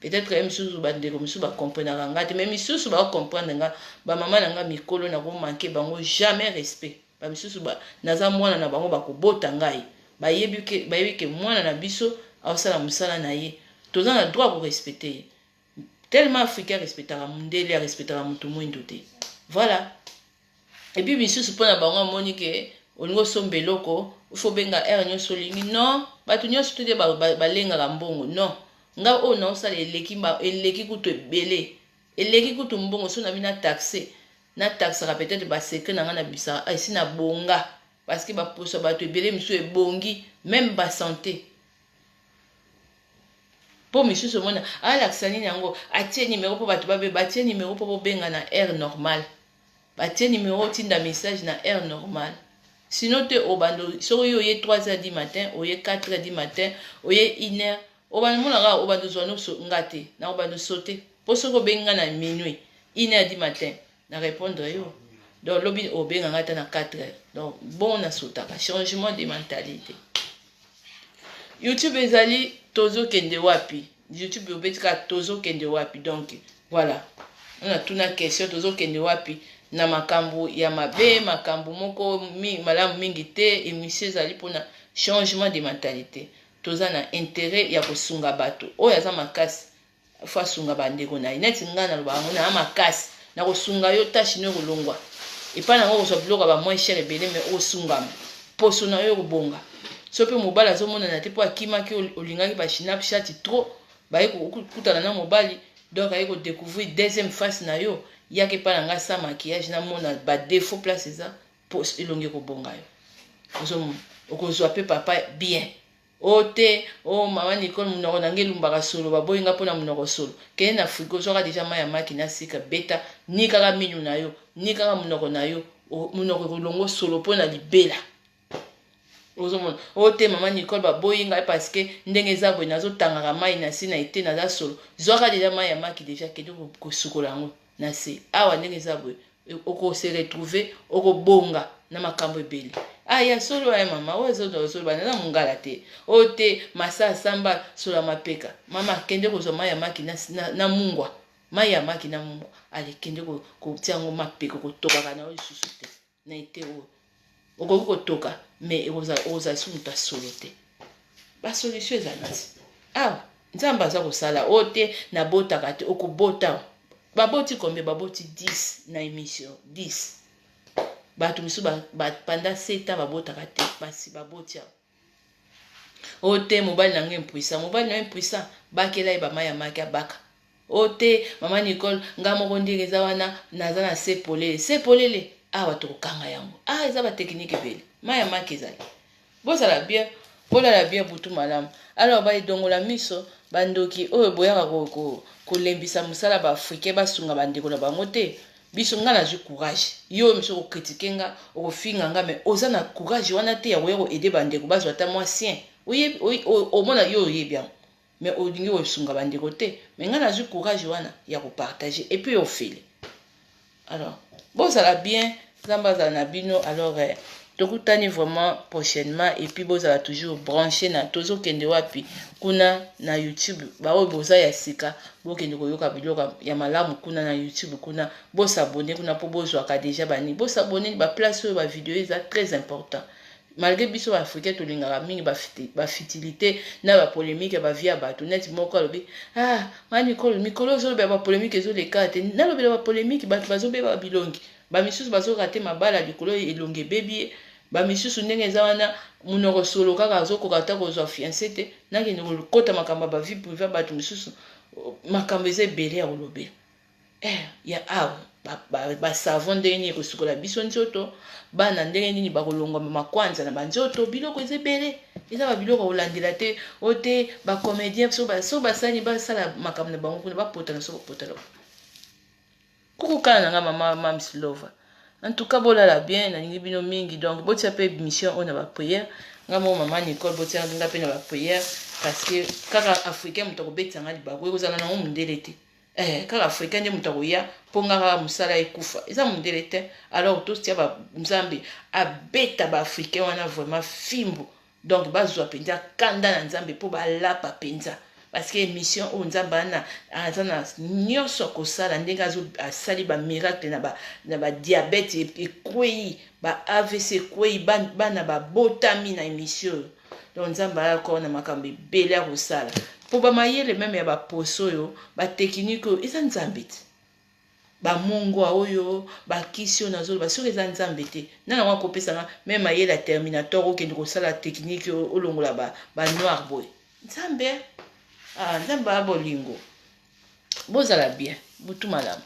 Peut-être ye misusu, bandeko misusu bacomprenaka nga te, mais misusu bakocomprendre nga. Bamama na nga mikolo, nakomanquer bango jamais respect. Bamisusu naza mwana na bango, bakobota ngai, bayebi ke mwana na biso aosala mosala na ye, toza na droit korespecter ye. Tellement africain arespectaka mondele, arespectaka motu mwindo te. Voilà. Et puis misusu, mpo na bango, amoni ke olingi osomba eloko, ifo obenga heure nyonso olingi. Non, bato nyonso te balengaka mbongo. Non, nga oyo naosala eleki, eleki kutu ebele, eleki kutu mbongo. So nabi na taxe, nataxaka peut-être basecret na ngai, nabisaka esi na bonga, parce que baposo bato ebele misusu ebongi, même basanté. Mpo misusu omona alakisa nini yango, atie nimero mpo bato babe, batie nimero mpo bobenga na heure normale, batie nimero otinda message na heure normale. Sinon te, obando soki oye 3 heures du matin, oye 4 heures du matin, oye 1 heure, obanda monaka, obanda ozwa nyonso nga te, na obanda sote. Mpo soki obengi nga na minuit, 1 heure du matin, na répondre yo. Donc lobi obenga nga ata na 4 heures. Donc bon, nasotaka changement de mentalité. YouTube ezali Tozokende Wapi. YouTube, obeti kaka Tozokende Wapi. Donc voilà, natuna question: tozokende wapi na makambo ya mabe, makambo moko mi, malamu mingi te? Émission ezali mpona changement de mentalité. Toza na intérêt ya kosunga bato. Oyo aza makasi, fo asunga bandeko na ye. Neti ngai nalobaka yango, naa makasi na kosunga yo, tache no ekolongwa epai nango, kozwa biloko ya bamoins cher ebele, mais okosungama, poso na yo ekobonga. So mpe mobali azomonana te mpo akimaki, olingaki baSnapchat trop, baye kokutana na mobali, donc aye kodécouvrir deuxième face na yo, yaka epai na ngai sa maquillage, namona badéfauts place eza, po elongi ekobonga yo. Ozomona, okozwa mpe papa bien. O te, o mama Nicole, monoko na ngai elumbaka solo, baboyi nga mpona monoko solo. Kende na frigo, ozwaka déjà mai ya maki na sika, beta ni kaka minu na yo, ni kaka monoko na yo, monoko ekolongo solo mpo na libela. Ozomona, o te, mama Nicole, baboyi ngai parce que ndenge eza boye, nazotangaka mai na se na ete naza solo. Zwaka déjà mai ya maki déjà, kende kosukola yango na se awa. Ndenge eza boye, okose retrouver, okobonga na makambo ebele. Ah, ya solo ya mama oyo ezoloba, naza mongala te. Oyo te, masa asamba solo ya mapeka. Mama, kende kozwa mai ya maki na mungwa, mai ya maki na mungwa. Ale, kende kotia yango mapeka, kotokaka na yo lisusu te na ete oyo okoki kotoka, mais okozala su moto asolo te. Basolution ezali ti awa. Nzambe aza kosala. Oyo te, nabotaka te. Okobota. Baboti combien? Baboti 10 na émission 10. Bato mosusu pendant 7 ans babotaka te, basi baboti awa. Oyo te, mobali na ngai impuissant. Mobali na yo impuissant, bakela ye bamai ya maki, abaka. Oyo te, mama Nicole, nga moko ndenge eza wana, naza na se polele, se polele awa, tokokanga yango. Ah, eza batechniques ebele, mai ya maki ezali. Bozala bien, bolala bien, butu malamu. Alors baedongola miso, bandoki oyo boyaka kolembisa mosala, baafricain basunga bandeko na bango te. Biso, nga nazwi courage. Yo miso okocritiquer nga, okofinga nga, mais oza na courage wana te ya koya koaider bandeko bazwa ata mwa sien. Omona, yo oyebi yango, mais olingi kosunga bandeko te. Mais nga nazwi courage wana ya kopartager et puis ofele. Alors bozala bien, Nzambe azala na bino. Alors tokutani vraiment prochainement et puis bozala toujours branché na Tozokende Wapi kuna na YouTube. Baoyo boza ya sika, bokende koyoka biloko ya malamu kuna na YouTube. Kuna bos'abonner kuna mpo bozwaka déjà bani, bos'abonner baplace oyo bavideo eza très important. Malgré biso baafricain tolingaka mingi bafutilité na bapolémique ya bavie ya bato. Neti moko alobi: "Ah, ma Mikolo, mikolo ozolobela bapolémique, ezoleka te." Nalobela bapolémique, bato bazobeba bilongi, bamisusu bazorater mabala likolo elongi ebebi ye, bamisusu ndenge eza wana, monoko solo kaka, azokoka ata kozwa fiancé te. Nakende kokota makambo ya bavie privée ya bato mosusu? Makambo eza ebele ya kolobela. Ya awa, basavon ndenge nini ekosukola biso nzoto, bana ndenge nini bakolongwama makwanza na banzoto, biloko eza ebele, eza babiloko kolandela te. Oyo te, bacomédien so basani, basala makambo na bango kuna, bapotana so bapotana. Kukukala na nga mama Mams Lova. En tout cas, bolala bien, nalingi bino mingi. Donc botia mpe mission oyo na baprière. Nga moko mama Nicole, botia nga mpe na baprière, parce que kaka africain moto akobetisa nga libaku, ekozala nango mondele te. Kaka africain nde moto akoya mpo nga kaka mosala ekufa, eza mondele te. Alors totia Nzambe abeta baafricain wana vraiment fimbu. Donc bazwa mpenza kanda na Nzambe mpo balapa mpenza, parce que émission oyo, Nzambe ana aza na nyonso kosala. Ndenge asali bamiracle na badiabète ekwei, ba AVC ekwei, bana babotami na émission oyo. Donc Nzambe ayaka na makambo ebele ya kosala mpo bamayele même ya baposo oyo, batechnique oyo, eza Nzambe te. Bamongwa oyo, bakisi oyo nazoloba, soki eza Nzambe te, nani yango akopesanga même mayele ya terminator, okende kosala technique olongola banoir boye? Nzambe, ah, Nzambe aya bolingo. Bozala bien, butu malamu.